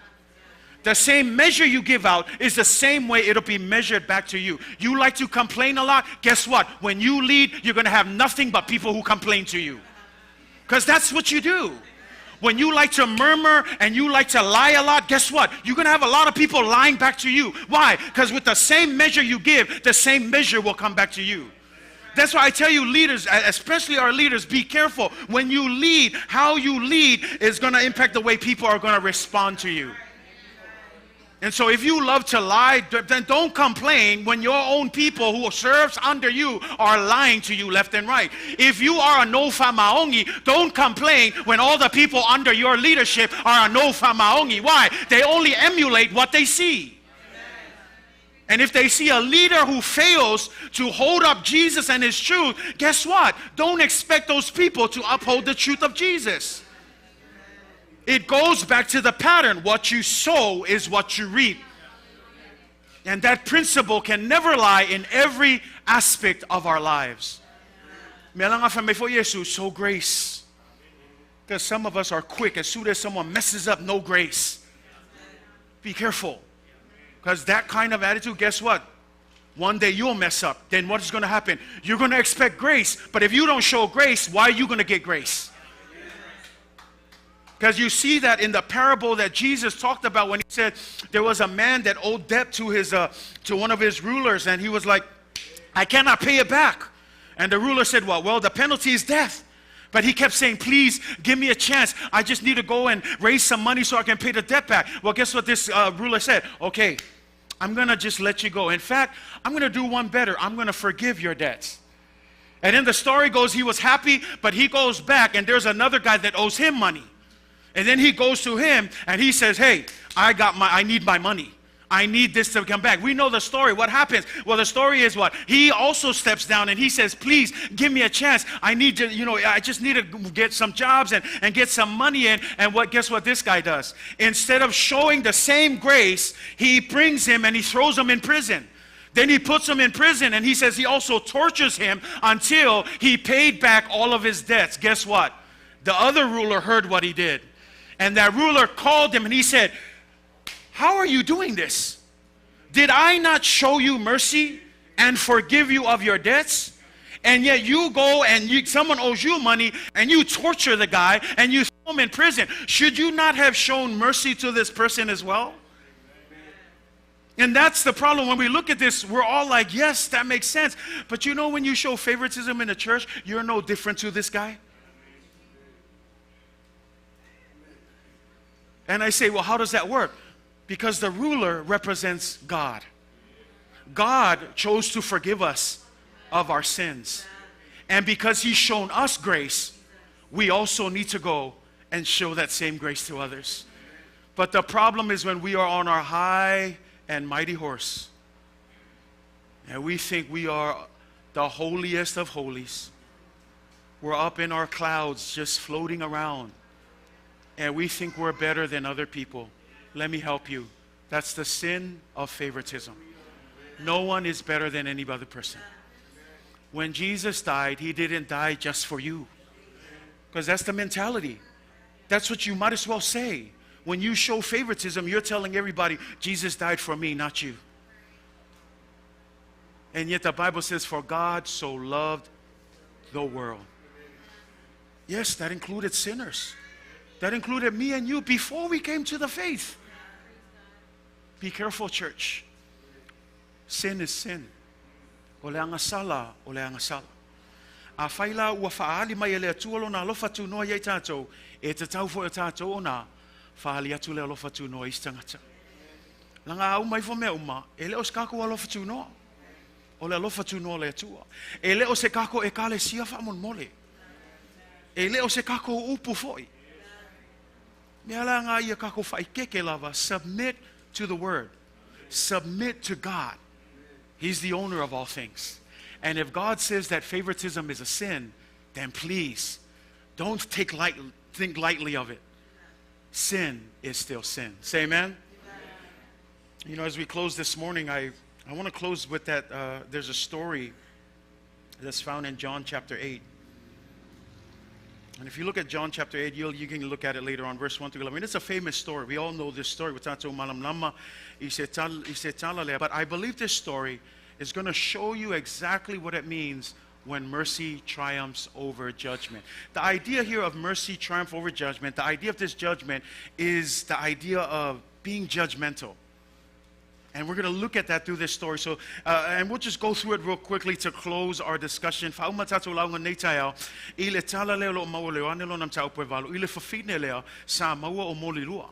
The same measure you give out is the same way it'll be measured back to you. You like to complain a lot? Guess what? When you lead, you're going to have nothing but people who complain to you. Because that's what you do. When you like to murmur and you like to lie a lot, guess what? You're going to have a lot of people lying back to you. Why? Because with the same measure you give, the same measure will come back to you. That's why I tell you, leaders, especially our leaders, be careful. When you lead, how you lead is going to impact the way people are going to respond to you. And so if you love to lie, then don't complain when your own people who serves under you are lying to you left and right. If you are a no famaongi, don't complain when all the people under your leadership are a no famaongi. Why? They only emulate what they see. And if they see a leader who fails to hold up Jesus and his truth, guess what? Don't expect those people to uphold the truth of Jesus. It goes back to the pattern. What you sow is what you reap. And that principle can never lie in every aspect of our lives. Sow grace. Because some of us are quick. As soon as someone messes up, no grace. Be careful. Because that kind of attitude, guess what? One day you'll mess up. Then what is going to happen? You're going to expect grace. But if you don't show grace, why are you going to get grace? Because you see that in the parable that Jesus talked about when he said there was a man that owed debt to his to one of his rulers, and he was like, I cannot pay it back. And the ruler said, well, the penalty is death. But he kept saying, please give me a chance. I just need to go and raise some money so I can pay the debt back. Well, guess what this ruler said? Okay, I'm going to just let you go. In fact, I'm going to do one better. I'm going to forgive your debts. And then the story goes, he was happy, but he goes back and there's another guy that owes him money. And then he goes to him and he says, hey, I need my money. I need this to come back. We know the story. What happens? Well, the story is what? He also steps down and he says, please give me a chance. I need to, I just need to get some jobs and get some money in. And guess what this guy does? Instead of showing the same grace, he brings him and he throws him in prison. Then he puts him in prison and he says he also tortures him until he paid back all of his debts. Guess what? The other ruler heard what he did. And that ruler called him and he said, How are you doing this? Did I not show you mercy and forgive you of your debts? And yet you go and someone owes you money and you torture the guy and you throw him in prison. Should you not have shown mercy to this person as well? And that's the problem. When we look at this, we're all like, yes, that makes sense. But you know, when you show favoritism in the church, you're no different to this guy. And I say, well, how does that work? Because the ruler represents God. God chose to forgive us of our sins. And because he's shown us grace, we also need to go and show that same grace to others. But the problem is when we are on our high and mighty horse, and we think we are the holiest of holies. We're up in our clouds just floating around, and we think we're better than other people. Let me help you. That's the sin of favoritism. No one is better than any other person. When Jesus died, he didn't die just for you. Because that's the mentality. That's what you might as well say. When you show favoritism, you're telling everybody, Jesus died for me, not you. And yet the Bible says, for God so loved the world. Yes, that included sinners. That included me and you before we came to the faith. Be careful, church. Sin is sin. O le agasala, o le agasala. Afai la ua fa'aali mai e le Atua lona alofa tunoa ia i tatou, e tatau foi o tatou ona fa'aali atu le alofa tunoa i isi tagata. Laga a uma ifo mea uma, e le o se kakou alofa tunoa. O le alofa tunoa o le Atua. E le o se kakou ekalesia fa'amolemole. E le o se kakou upu fo'i. Mea la ga ia kakou fa'aikeke lava, submit to the word. Submit to God. He's the owner of all things. And if God says that favoritism is a sin, then please don't think lightly of it. Sin is still sin. Say amen. Amen. You know, as we close this morning, I want to close with that. There's a story that's found in John chapter 8. And if you look at John chapter 8, you can look at it later on, verse 1 through 11. It's a famous story. We all know this story. But I believe this story is going to show you exactly what it means when mercy triumphs over judgment. The idea here of mercy triumph over judgment, the idea of this judgment is the idea of being judgmental. And we're going to look at that through this story. So, and we'll just go through it real quickly to close our discussion. Fa'auma tatou lauga nei taeao, i le tala lea o lo'o maua e Ioane lona mataupu e valu, i le fafine lea sa maua o molilua.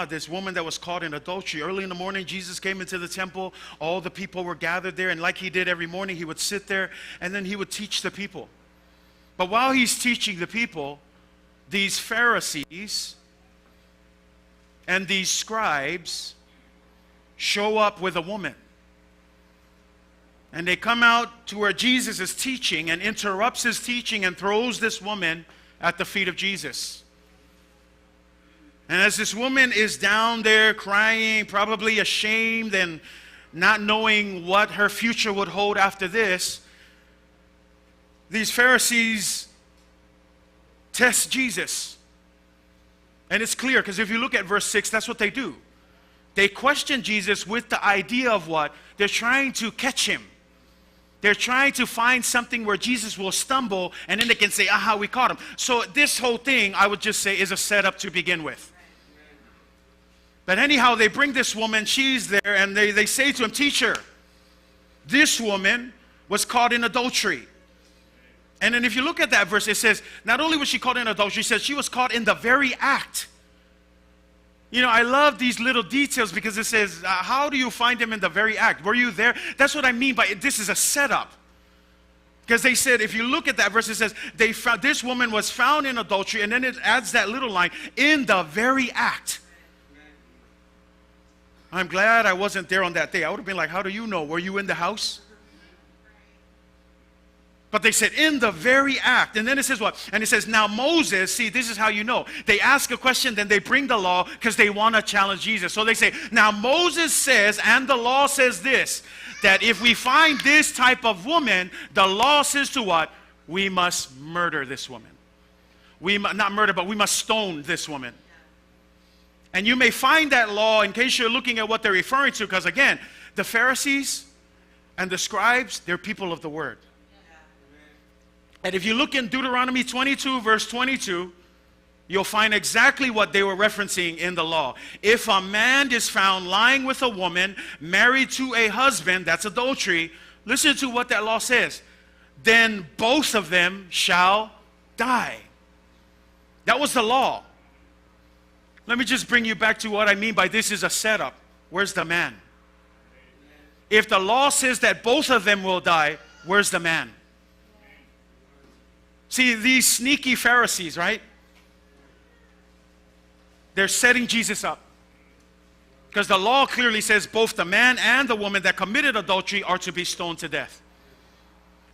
This woman that was caught in adultery. Early in the morning, Jesus came into the temple. All the people were gathered there. And like he did every morning, he would sit there and then he would teach the people. But while he's teaching the people, these Pharisees and these scribes show up with a woman. And they come out to where Jesus is teaching and interrupts his teaching and throws this woman at the feet of Jesus. And as this woman is down there crying, probably ashamed and not knowing what her future would hold after this, these Pharisees test Jesus. And it's clear, because if you look at verse 6, that's what they do. They question Jesus with the idea of what? They're trying to catch him. They're trying to find something where Jesus will stumble, and then they can say, aha, we caught him. So this whole thing, I would just say, is a setup to begin with. But anyhow, they bring this woman, she's there, and they say to him, teacher, this woman was caught in adultery. And then if you look at that verse, it says, not only was she caught in adultery, it says she was caught in the very act. You know, I love these little details because it says, how do you find him in the very act? Were you there? That's what I mean by this is a setup. Because they said, if you look at that verse, it says, they found, this woman was found in adultery, and then it adds that little line, in the very act. I'm glad I wasn't there on that day. I would have been like, how do you know? Were you in the house? But they said, in the very act. And then it says what? And it says, now Moses, see, this is how you know. They ask a question, then they bring the law because they want to challenge Jesus. So they say, now Moses says, and the law says this, that if we find this type of woman, the law says to what? We must murder this woman. We not murder, but we must stone this woman. And you may find that law, in case you're looking at what they're referring to, because again, the Pharisees and the scribes, they're people of the word. And if you look in Deuteronomy 22, verse 22, you'll find exactly what they were referencing in the law. If a man is found lying with a woman married to a husband, that's adultery. Listen to what that law says. Then both of them shall die. That was the law. Let me just bring you back to what I mean by this is a setup. Where's the man? If the law says that both of them will die, where's the man? See, these sneaky Pharisees, right? They're setting Jesus up. Because the law clearly says both the man and the woman that committed adultery are to be stoned to death.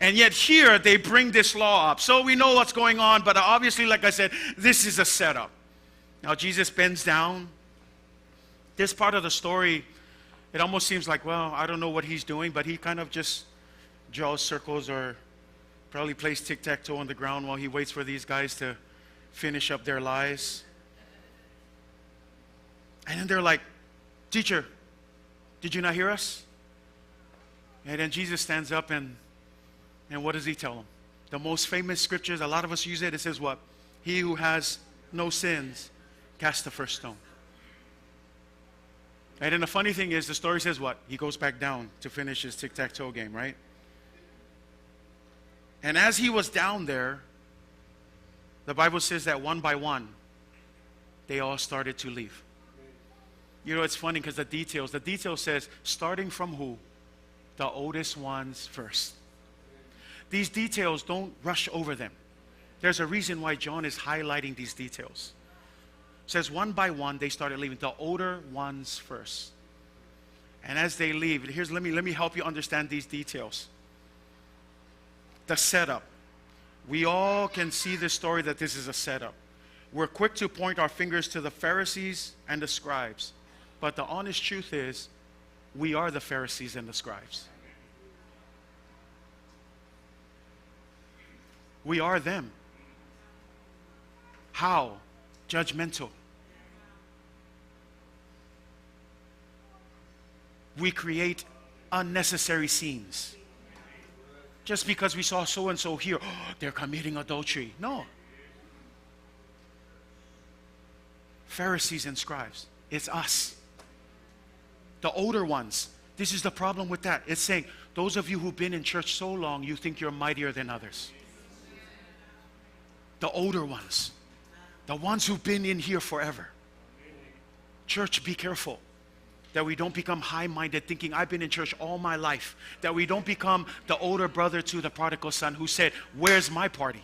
And yet here they bring this law up. So we know what's going on, but obviously, like I said, this is a setup. Now Jesus bends down. This part of the story, it almost seems like, well, I don't know what he's doing, but he kind of just draws circles or probably plays tic-tac-toe on the ground while he waits for these guys to finish up their lies. And then they're like, teacher, did you not hear us? And then Jesus stands up and what does he tell them? The most famous scriptures, a lot of us use it. It says what? He who has no sins, cast the first stone. And then the funny thing is, the story says what? He goes back down to finish his tic-tac-toe game, right? And as he was down there, the Bible says that one by one, they all started to leave. You know, it's funny because the detail says, starting from who? The oldest ones first. These details, don't rush over them. There's a reason why John is highlighting these details. It says one by one, they started leaving. The older ones first. And as they leave, here's, let me help you understand these details. The setup. We all can see this story that this is a setup. We're quick to point our fingers to the Pharisees and the scribes. But the honest truth is, we are the Pharisees and the scribes. We are them. How? Judgmental. We create unnecessary scenes. Just because we saw so-and-so here, oh, they're committing adultery. No. Pharisees and scribes. It's us. The older ones. This is the problem with that. It's saying, those of you who've been in church so long, you think you're mightier than others. The older ones. The ones who've been in here forever. Church, be careful that we don't become high-minded, thinking, I've been in church all my life. That we don't become the older brother to the prodigal son who said, where's my party?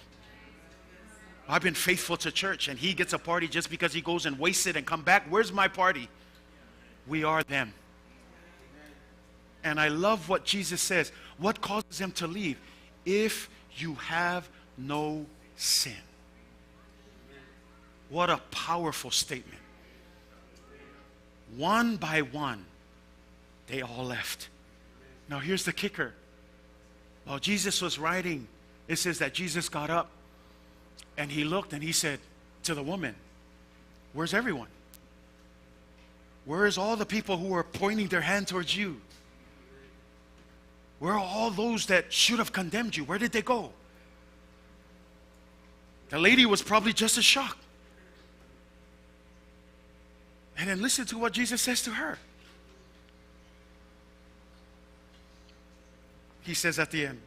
I've been faithful to church, and he gets a party just because he goes and wastes it and come back. Where's my party? We are them. And I love what Jesus says. What causes them to leave? If you have no sin. What a powerful statement. One by one, they all left. Now here's the kicker. While Jesus was writing, it says that Jesus got up and he looked and he said to the woman, where's everyone? Where is all the people who are pointing their hand towards you? Where are all those that should have condemned you? Where did they go? The lady was probably just as shocked. And then listen to what Jesus says to her. He says at the end,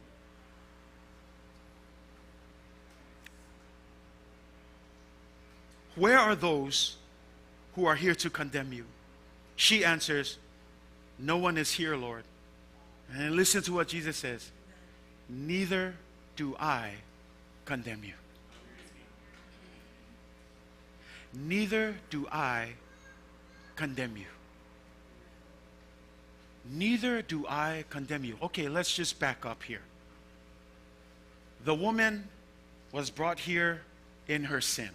where are those who are here to condemn you? She answers, no one is here, Lord. And listen to what Jesus says. Neither do I condemn you. Neither do I condemn you. Neither do I condemn you. Okay, let's just back up here. The woman was brought here in her sin.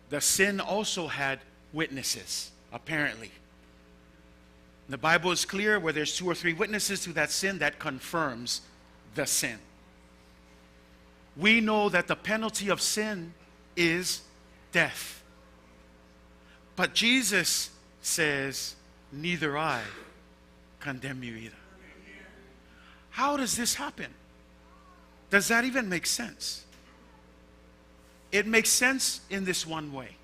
The sin also had witnesses, apparently. The Bible is clear where there's 2 or 3 witnesses to that sin, that confirms the sin. We know that the penalty of sin is death. But Jesus says, neither I condemn you either. How does this happen? Does that even make sense? It makes sense in this one way.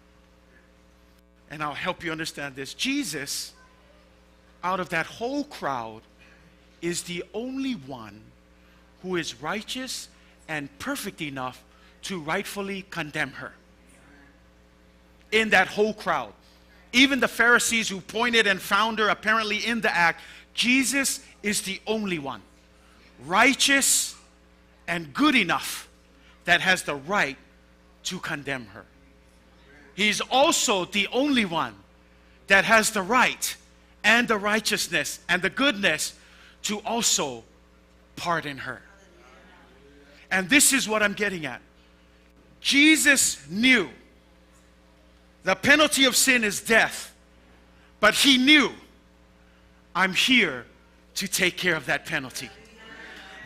And I'll help you understand this. Jesus, out of that whole crowd, is the only one who is righteous and perfect enough to rightfully condemn her. In that whole crowd. Even the Pharisees who pointed and found her apparently in the act, Jesus is the only one righteous and good enough that has the right to condemn her. He's also the only one that has the right and the righteousness and the goodness to also pardon her. And this is what I'm getting at. Jesus knew the penalty of sin is death, but he knew, I'm here to take care of that penalty.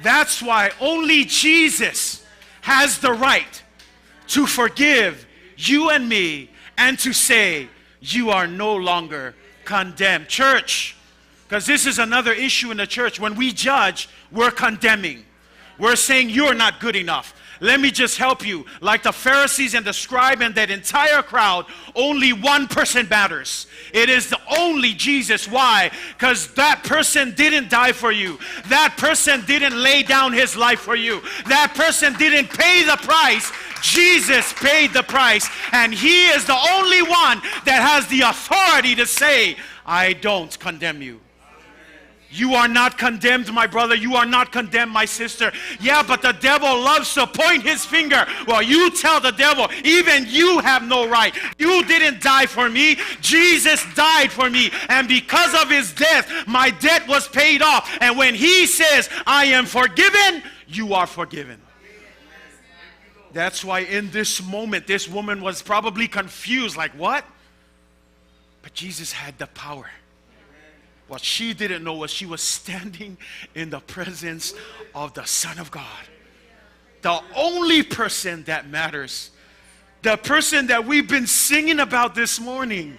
That's why only Jesus has the right to forgive you and me and to say, you are no longer condemned. Church, because this is another issue in the church. When we judge, we're condemning. We're saying you're not good enough. Let me just help you. Like the Pharisees and the scribe and that entire crowd, only one person matters. It is the only Jesus. Why? Because that person didn't die for you. That person didn't lay down his life for you. That person didn't pay the price. Jesus paid the price. And he is the only one that has the authority to say, I don't condemn you. You are not condemned, my brother. You are not condemned, my sister. Yeah, but the devil loves to point his finger. Well, you tell the devil, even you have no right. You didn't die for me. Jesus died for me. And because of his death, my debt was paid off. And when he says, I am forgiven, you are forgiven. That's why in this moment, this woman was probably confused, like, what? But Jesus had the power. What she didn't know was she was standing in the presence of the Son of God. The only person that matters. The person that we've been singing about this morning.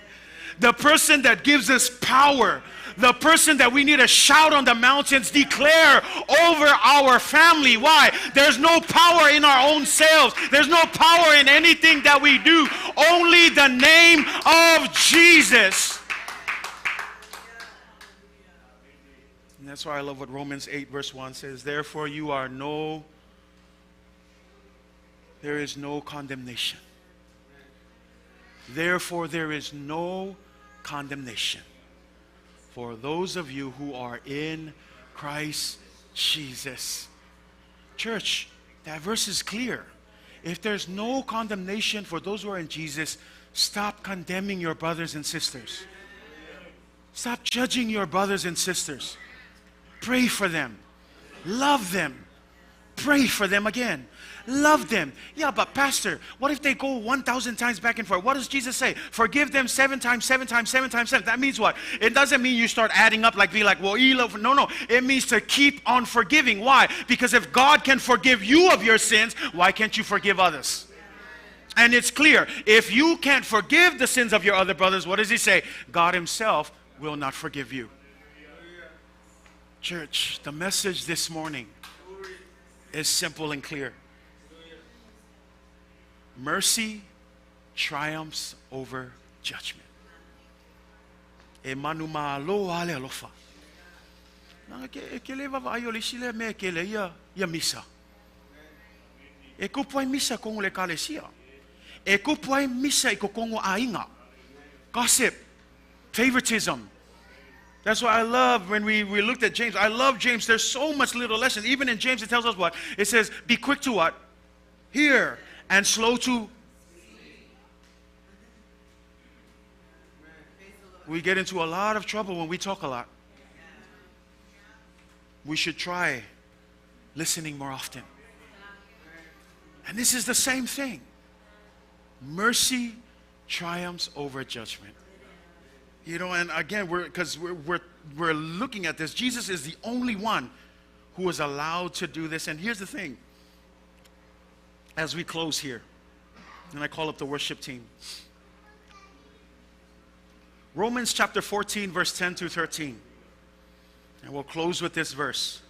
The person that gives us power. The person that we need to shout on the mountains, declare over our family. Why? There's no power in our own selves. There's no power in anything that we do. Only the name of Jesus. And that's why I love what Romans 8 verse 1 says. Therefore you are no, there is no condemnation. Therefore there is no condemnation for those of you who are in Christ Jesus. Church, that verse is clear. If there's no condemnation for those who are in Jesus, stop condemning your brothers and sisters. Stop judging your brothers and sisters. Pray for them. Love them. Pray for them again. Love them. Yeah, but pastor, what if they go 1,000 times back and forth? What does Jesus say? Forgive them 7 times, 7 times, 7 times, 7. That means what? It doesn't mean you start adding up, like be like, well, no, no. It means to keep on forgiving. Why? Because if God can forgive you of your sins, why can't you forgive others? And it's clear, if you can't forgive the sins of your other brothers, what does he say? God himself will not forgive you. Church, the message this morning is simple and clear. Mercy triumphs over judgment. E manu malo ale alofa. Nanga ke le vava ai o le sile me ke le ia misa. E kupu ai misa kongo le kalesia. E kupu ai misa i ko kongo ainga. Gossip, favoritism. That's why I love when we looked at James. I love James. There's so much little lessons. Even in James, it tells us what? It says, be quick to what? Hear. And slow to. We get into a lot of trouble when we talk a lot. We should try Listening more often. And this is the same thing. Mercy triumphs over judgment. You know, and again, we're because we're, we're we're looking at this. Jesus is the only one who is allowed to do this. And here's the thing. As we close here, and I call up the worship team. Romans chapter 14, verse 10 to 13. And we'll close with this verse.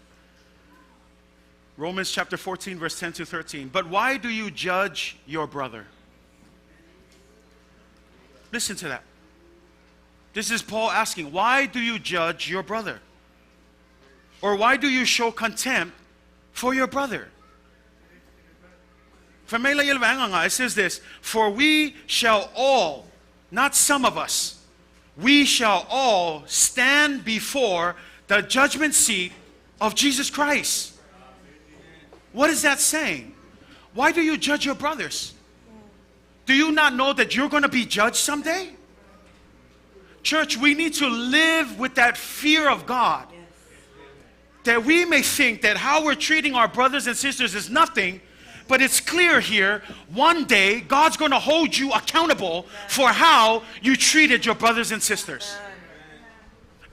Romans chapter 14, verse 10 to 13. But why do you judge your brother? Listen to that. This is Paul asking, why do you judge your brother? Or why do you show contempt for your brother? It says this, for we shall all, not some of us, we shall all stand before the judgment seat of Jesus Christ. What is that saying? Why do you judge your brothers? Do you not know that you're going to be judged someday? Church, we need to live with that fear of God. That we may think that how we're treating our brothers and sisters is nothing, but it's clear here, one day God's going to hold you accountable for how you treated your brothers and sisters.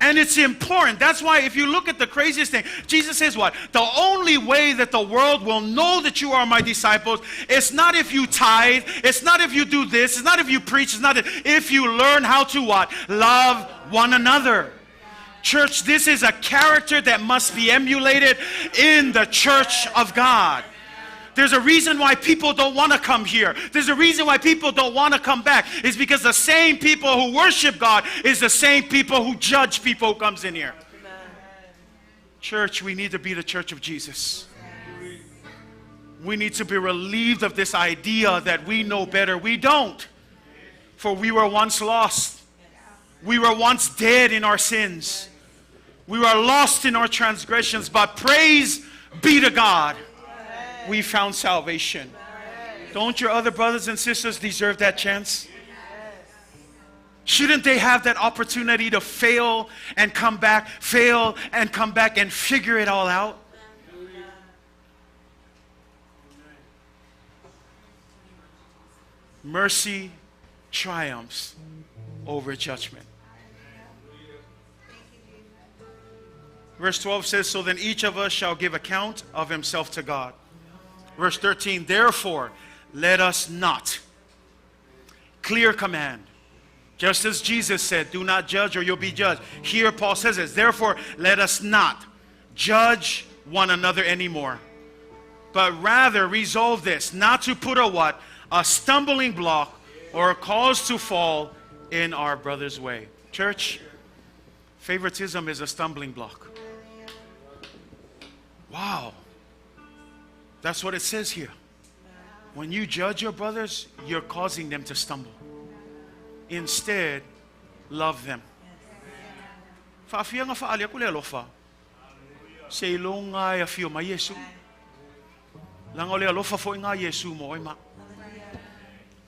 And it's important. That's why if you look at the craziest thing, Jesus says what? The only way that the world will know that you are my disciples, it's not if you tithe, it's not if you do this, it's not if you preach, it's not if you learn how to what? Love one another. Church, this is a character that must be emulated in the church of God. There's a reason why people don't want to come here. There's a reason why people don't want to come back. It's because the same people who worship God is the same people who judge people who comes in here. Amen. Church, we need to be the church of Jesus. We need to be relieved of this idea that we know better. We don't. For we were once lost. We were once dead in our sins. We were lost in our transgressions, but praise be to God, we found salvation. Don't your other brothers and sisters deserve that chance? Shouldn't they have that opportunity to fail and come back, fail and come back and figure it all out? Mercy triumphs over judgment. Verse 12 says, so then each of us shall give account of himself to God. Verse 13, therefore, let us not. Clear command. Just as Jesus said, do not judge or you'll be judged. Here Paul says this, therefore, let us not judge one another anymore, but rather resolve this, not to put a what? A stumbling block or a cause to fall in our brother's way. Church, favoritism is a stumbling block. Wow. That's what it says here. When you judge your brothers, you're causing them to stumble. Instead, love them. Faafianga faali aku le alofa. Se ilonga e afio mai Yesu. Langa o le alofa fo inga Yesu mo oi ma.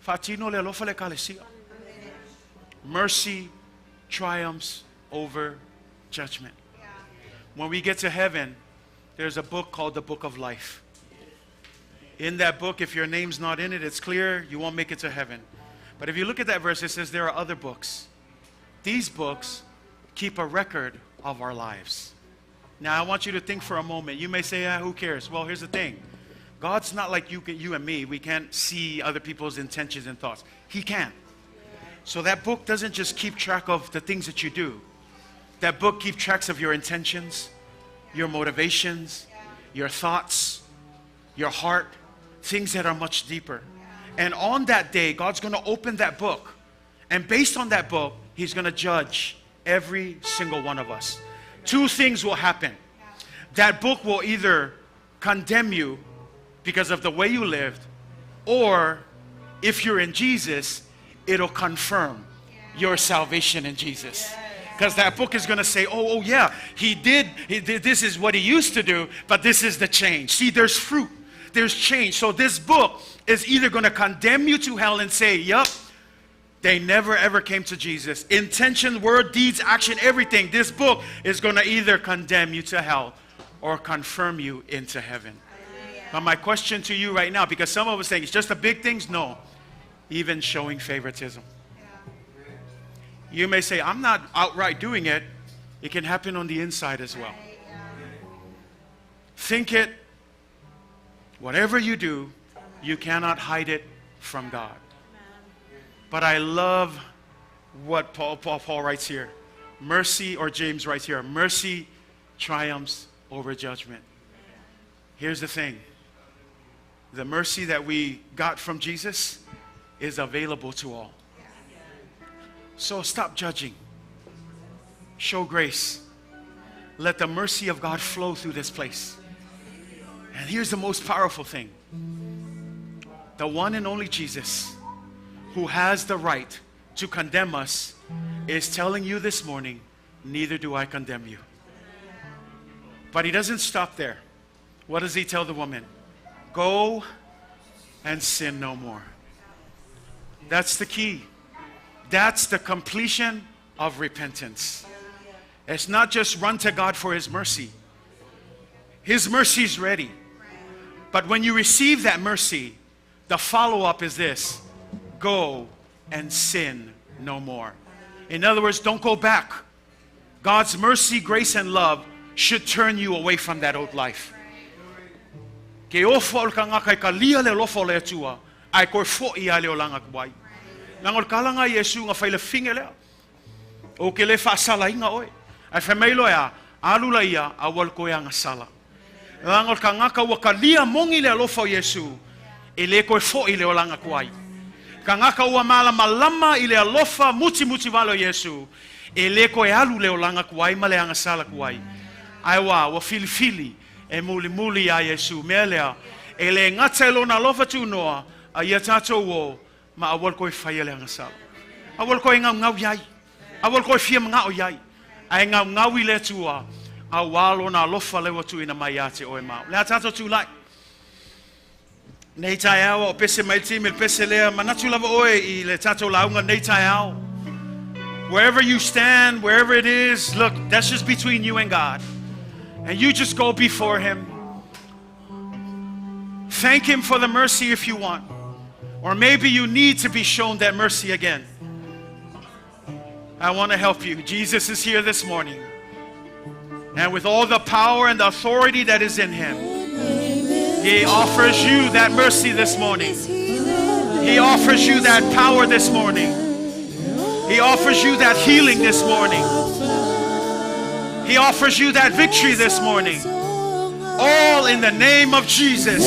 Faatino le alofa le kalesia. Mercy triumphs over judgment. When we get to heaven, there's a book called the Book of Life. In that book, if your name's not in it, it's clear you won't make it to heaven. But if you look at that verse, it says there are other books. These books keep a record of our lives. Now, I want you to think for a moment. You may say, who cares? Well, here's the thing. God's not like you and me. We can't see other people's intentions and thoughts. He can. So that book doesn't just keep track of the things that you do. That book keeps tracks of your intentions, your motivations, your thoughts, your heart, things that are much deeper. And on that day, God's going to open that book. And based on that book, He's going to judge every single one of us. Two things will happen. That book will either condemn you because of the way you lived, or if you're in Jesus, it'll confirm your salvation in Jesus. Because that book is going to say, oh yeah, he did, this is what he used to do, but this is the change. See, there's fruit. There's change. So this book is either going to condemn you to hell and say, yup, they never ever came to Jesus. Intention, word, deeds, action, everything. This book is going to either condemn you to hell, or confirm you into heaven. But my question to you right now, because some of us think it's just the big things, no, even showing favoritism. You may say, I'm not outright doing it. It can happen on the inside as well. Think it. Whatever you do, you cannot hide it from God. But I love what Paul writes here. Mercy, or James writes here, mercy triumphs over judgment. Here's the thing. The mercy that we got from Jesus is available to all. So stop judging. Show grace. Let the mercy of God flow through this place. And here's the most powerful thing. The one and only Jesus, who has the right to condemn us, is telling you this morning, neither do I condemn you. But he doesn't stop there. What does he tell the woman? Go and sin no more. That's the key. That's the completion of repentance. It's not just run to God for his mercy. His mercy is ready. But when you receive that mercy, the follow-up is this: go and sin no more. In other words, don't go back. God's mercy, grace, and love should turn you away from that old life. Ke ofo o le kangaka i ka lia le alofa o le Atua, ai koe fo'i ia le olanga kuai. Nanga o le kalanga Iesu nga whai le finge lea. O ke le whaasala inga oe. Ai whai mai loa, alu la ia, a wal koe anga sala. Nanga o le kangaka ua ka lia mongi le alofa o Iesu, e le koe fo'i le olanga kuai. Kangaka ua malama lama i le alofa muti muti valo Iesu, e le koe alu le olanga kuai ma le anga sala kuai. Ai wā, ua filifili e muli muli a Iesu. Mea lea, e le ngata e lona alofa tu noa, a ia tātou o, ma awal koe whai le anga sala. Awal koe ngau ngau iai. Awal koe fia mga o iai. Ai ngau ngau i le tua, a wā lona alofa lewa tu ina mai ate oe mau. Lea tātou tū lai. Nei tai ao o pese mai ti me pese lea manatu lava oe i le tātou launga nei tai ao. Wherever you stand, wherever it is, look, that's just between you and God. And you just go before him. Thank him for the mercy if you want. Or maybe you need to be shown that mercy again. I want to help you. Jesus is here this morning. And with all the power and the authority that is in him, he offers you that mercy this morning. He offers you that power this morning. He offers you that healing this morning. He offers you that victory this morning. All in the name of Jesus.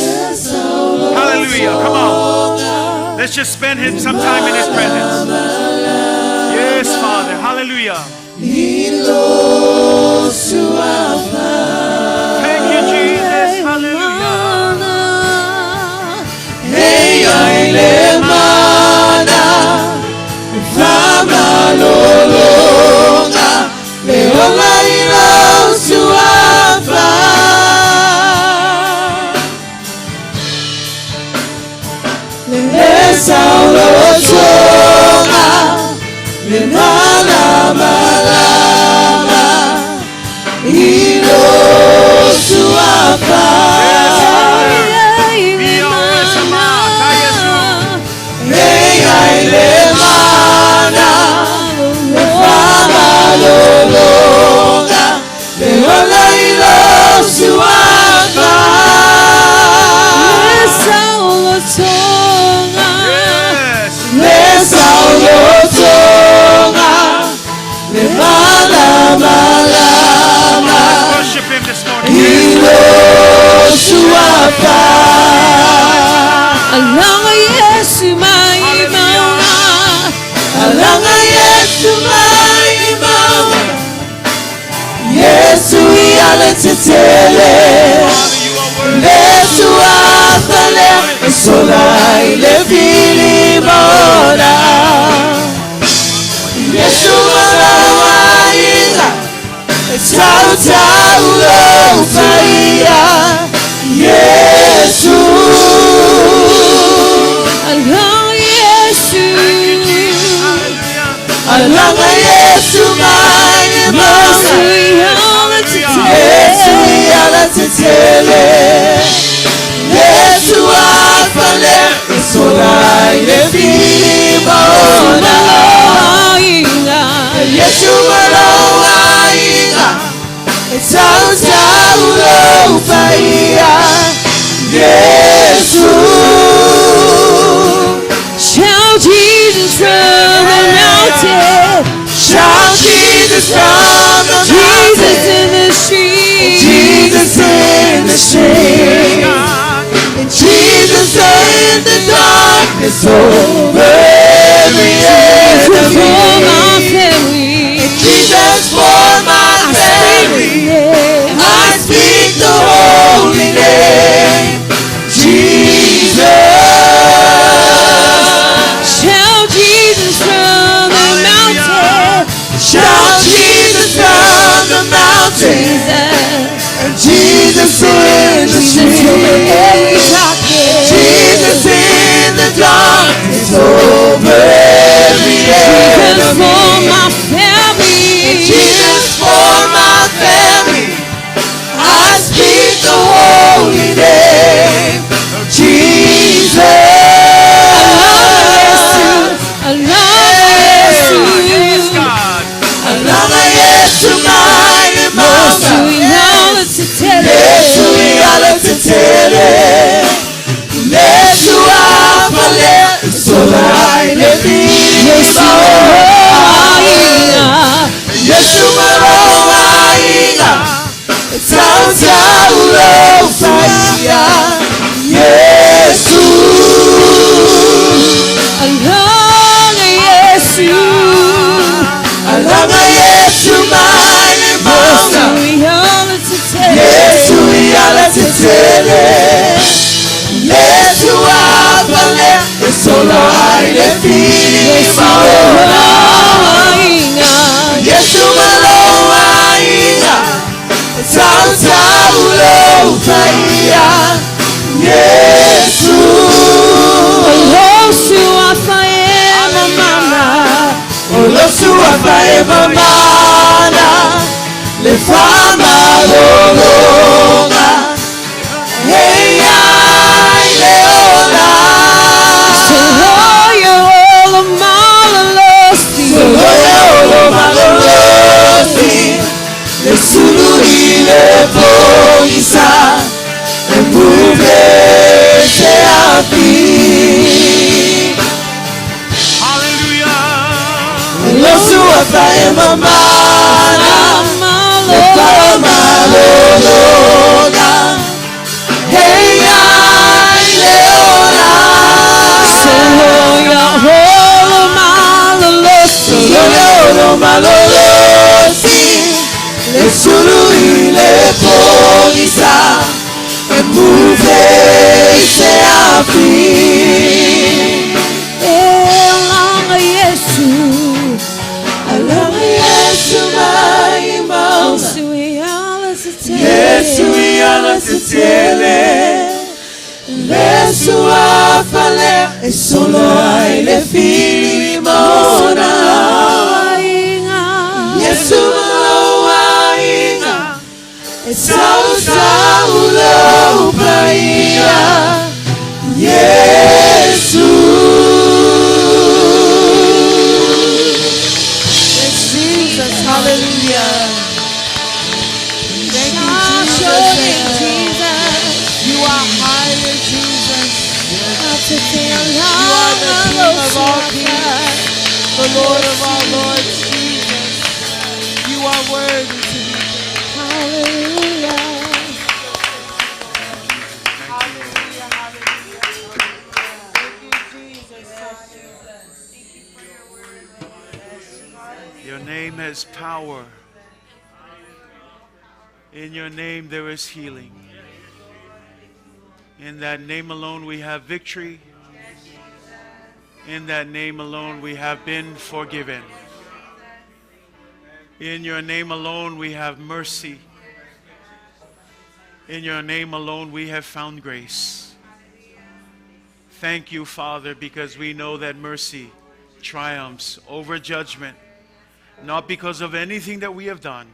Hallelujah. Come on. Let's just spend him some time in his presence. Yes, Father. Hallelujah. Thank you, Jesus. Hallelujah. Hey, ai le mana, fama lolonga, le ola i lau suafa. Le saulo tonga, le mana malama, i lo suafa. Hey, ai le mana, le fama lolonga, le ola i lau suafa. Yes. Le saulo tonga, le mana malama, Let's worship him this morning. i lo suafa. Alanga Yesu mai mauna. Alanga Yesu mai mauna, Yesu i ala tetele. Father, you are worthy. Yesu afale, sola i le filimona. Yesu malawainga, tau tau lo paia. Yesu. Alanga Yesu. Hallelujah. Alanga Yesu mai Yesu mauna, i ala Yesu tetele. i ala tetele Le suafa le e sola i le fili maona Yesu maloaiga E tau tau lo paia Yesu. Shout Jesus from the mountain. Shout Jesus from the Jesus mountain. in the street. Jesus in the street. And Jesus in the darkness over every Jesus for my enemy. family. Jesus for my family. I speak the holy name. Jesus. Shout Jesus from the mountain. Shout Jesus from the mountain. Jesus. And Jesus in the Jesus over street. every pocket. Jesus in the darkness over every Jesus for enemy. my family. Jesus for my family. I speak the holy name of Jesus. I love Jesus. Alama Yesu mai mama. Yesu yala tetele. Yesu afale. Sola ile Yesu Yesu maloaiga. Tau tau lo paia. Yesu. Alama Yesu mai mama. Yesu yala tetele. Yesu afale. Sola ile fili maona. Yesu maloaiga. Tau tau lo paia. Yesu. Olosu afae mamana. Le fama lolonga. Hey ai leola. Soloya olo malolosi. Le sulu ile polisa. E pupe se afi. Hallelujah. Olosu afae mamana. Le fama lolonga. Hey ai leola. Soloya olo malolosi. Le sulu ile polisa. E pupe se afi. Alama Yesu mai mama. Yesu yala tetele. Lesu afale. E solo ai le fili mona. Yesu maloaiga. E sau sau lo paia. Yesu. Yes, Jesus. Hallelujah. Thank you, Jesus. You are higher, Jesus. You are the King of all kings, the Lord of all lords, Jesus. You are worthy to be praised. Hallelujah. Hallelujah, hallelujah. Thank you, Jesus. Your name has power. In your name there is healing. In that name alone we have victory. In that name alone we have been forgiven. In your name alone we have mercy. In your name alone we have found grace. Thank you, Father, because we know that mercy triumphs over judgment, not because of anything that we have done,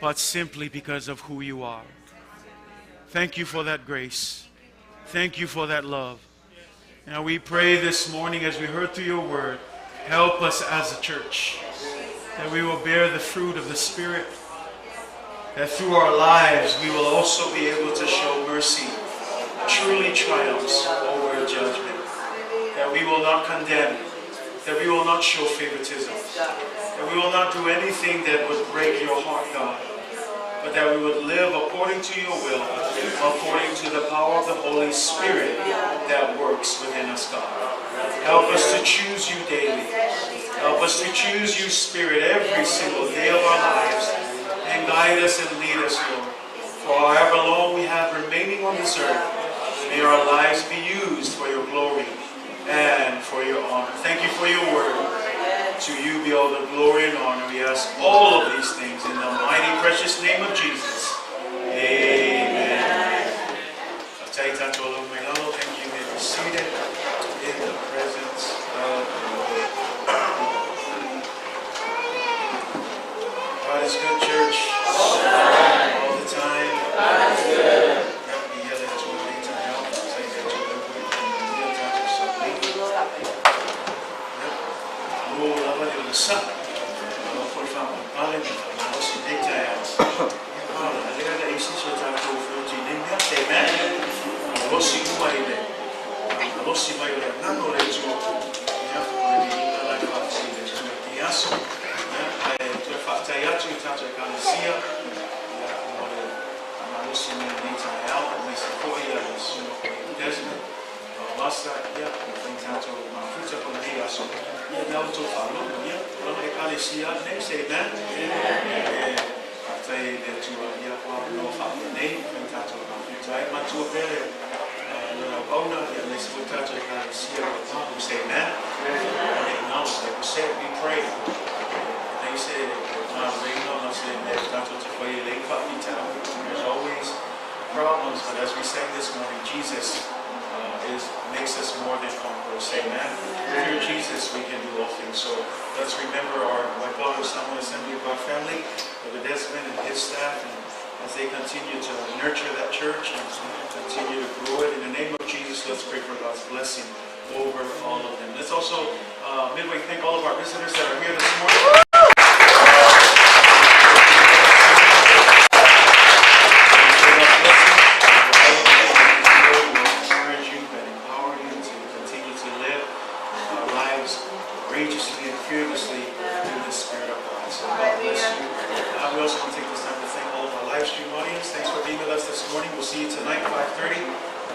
but simply because of who you are. Thank you for that grace. Thank you for that love. Now we pray this morning as we heard through your word, help us as a church that we will bear the fruit of the Spirit, that through our lives we will also be able to show mercy truly triumphs over judgment, that we will not condemn, that we will not show favoritism, that we will not do anything that would break your heart, God, but that we would live according to your will, according to the power of the Holy Spirit that works within us, God. Help us to choose you daily. Help us to choose you, Spirit, every single day of our lives. And guide us and lead us, Lord. For however long we have remaining on this earth, may our lives be used for your glory and for your honor. Thank you for your word. To you be all the glory and honor. We ask all of these things in the mighty precious name of Jesus. Amen. Thank you. You may be seated in the presence of the Lord. God is good, church. All the time. God is good. We pray. There's always problems, but as we sang this morning, Jesus makes us more than conquerors. Amen. Through Jesus, we can do all things. So let's remember our Waipahu Samoa Assembly of God family, Brother Desmond and his staff, and as they continue to nurture that church and continue to grow it. In the name of Jesus, let's pray for God's blessing over all of them. Let's also, midway, thank all of our visitors that are here this morning.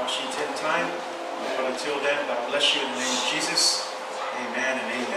Washington time. But until then, God bless you in the name of Jesus. Amen and amen.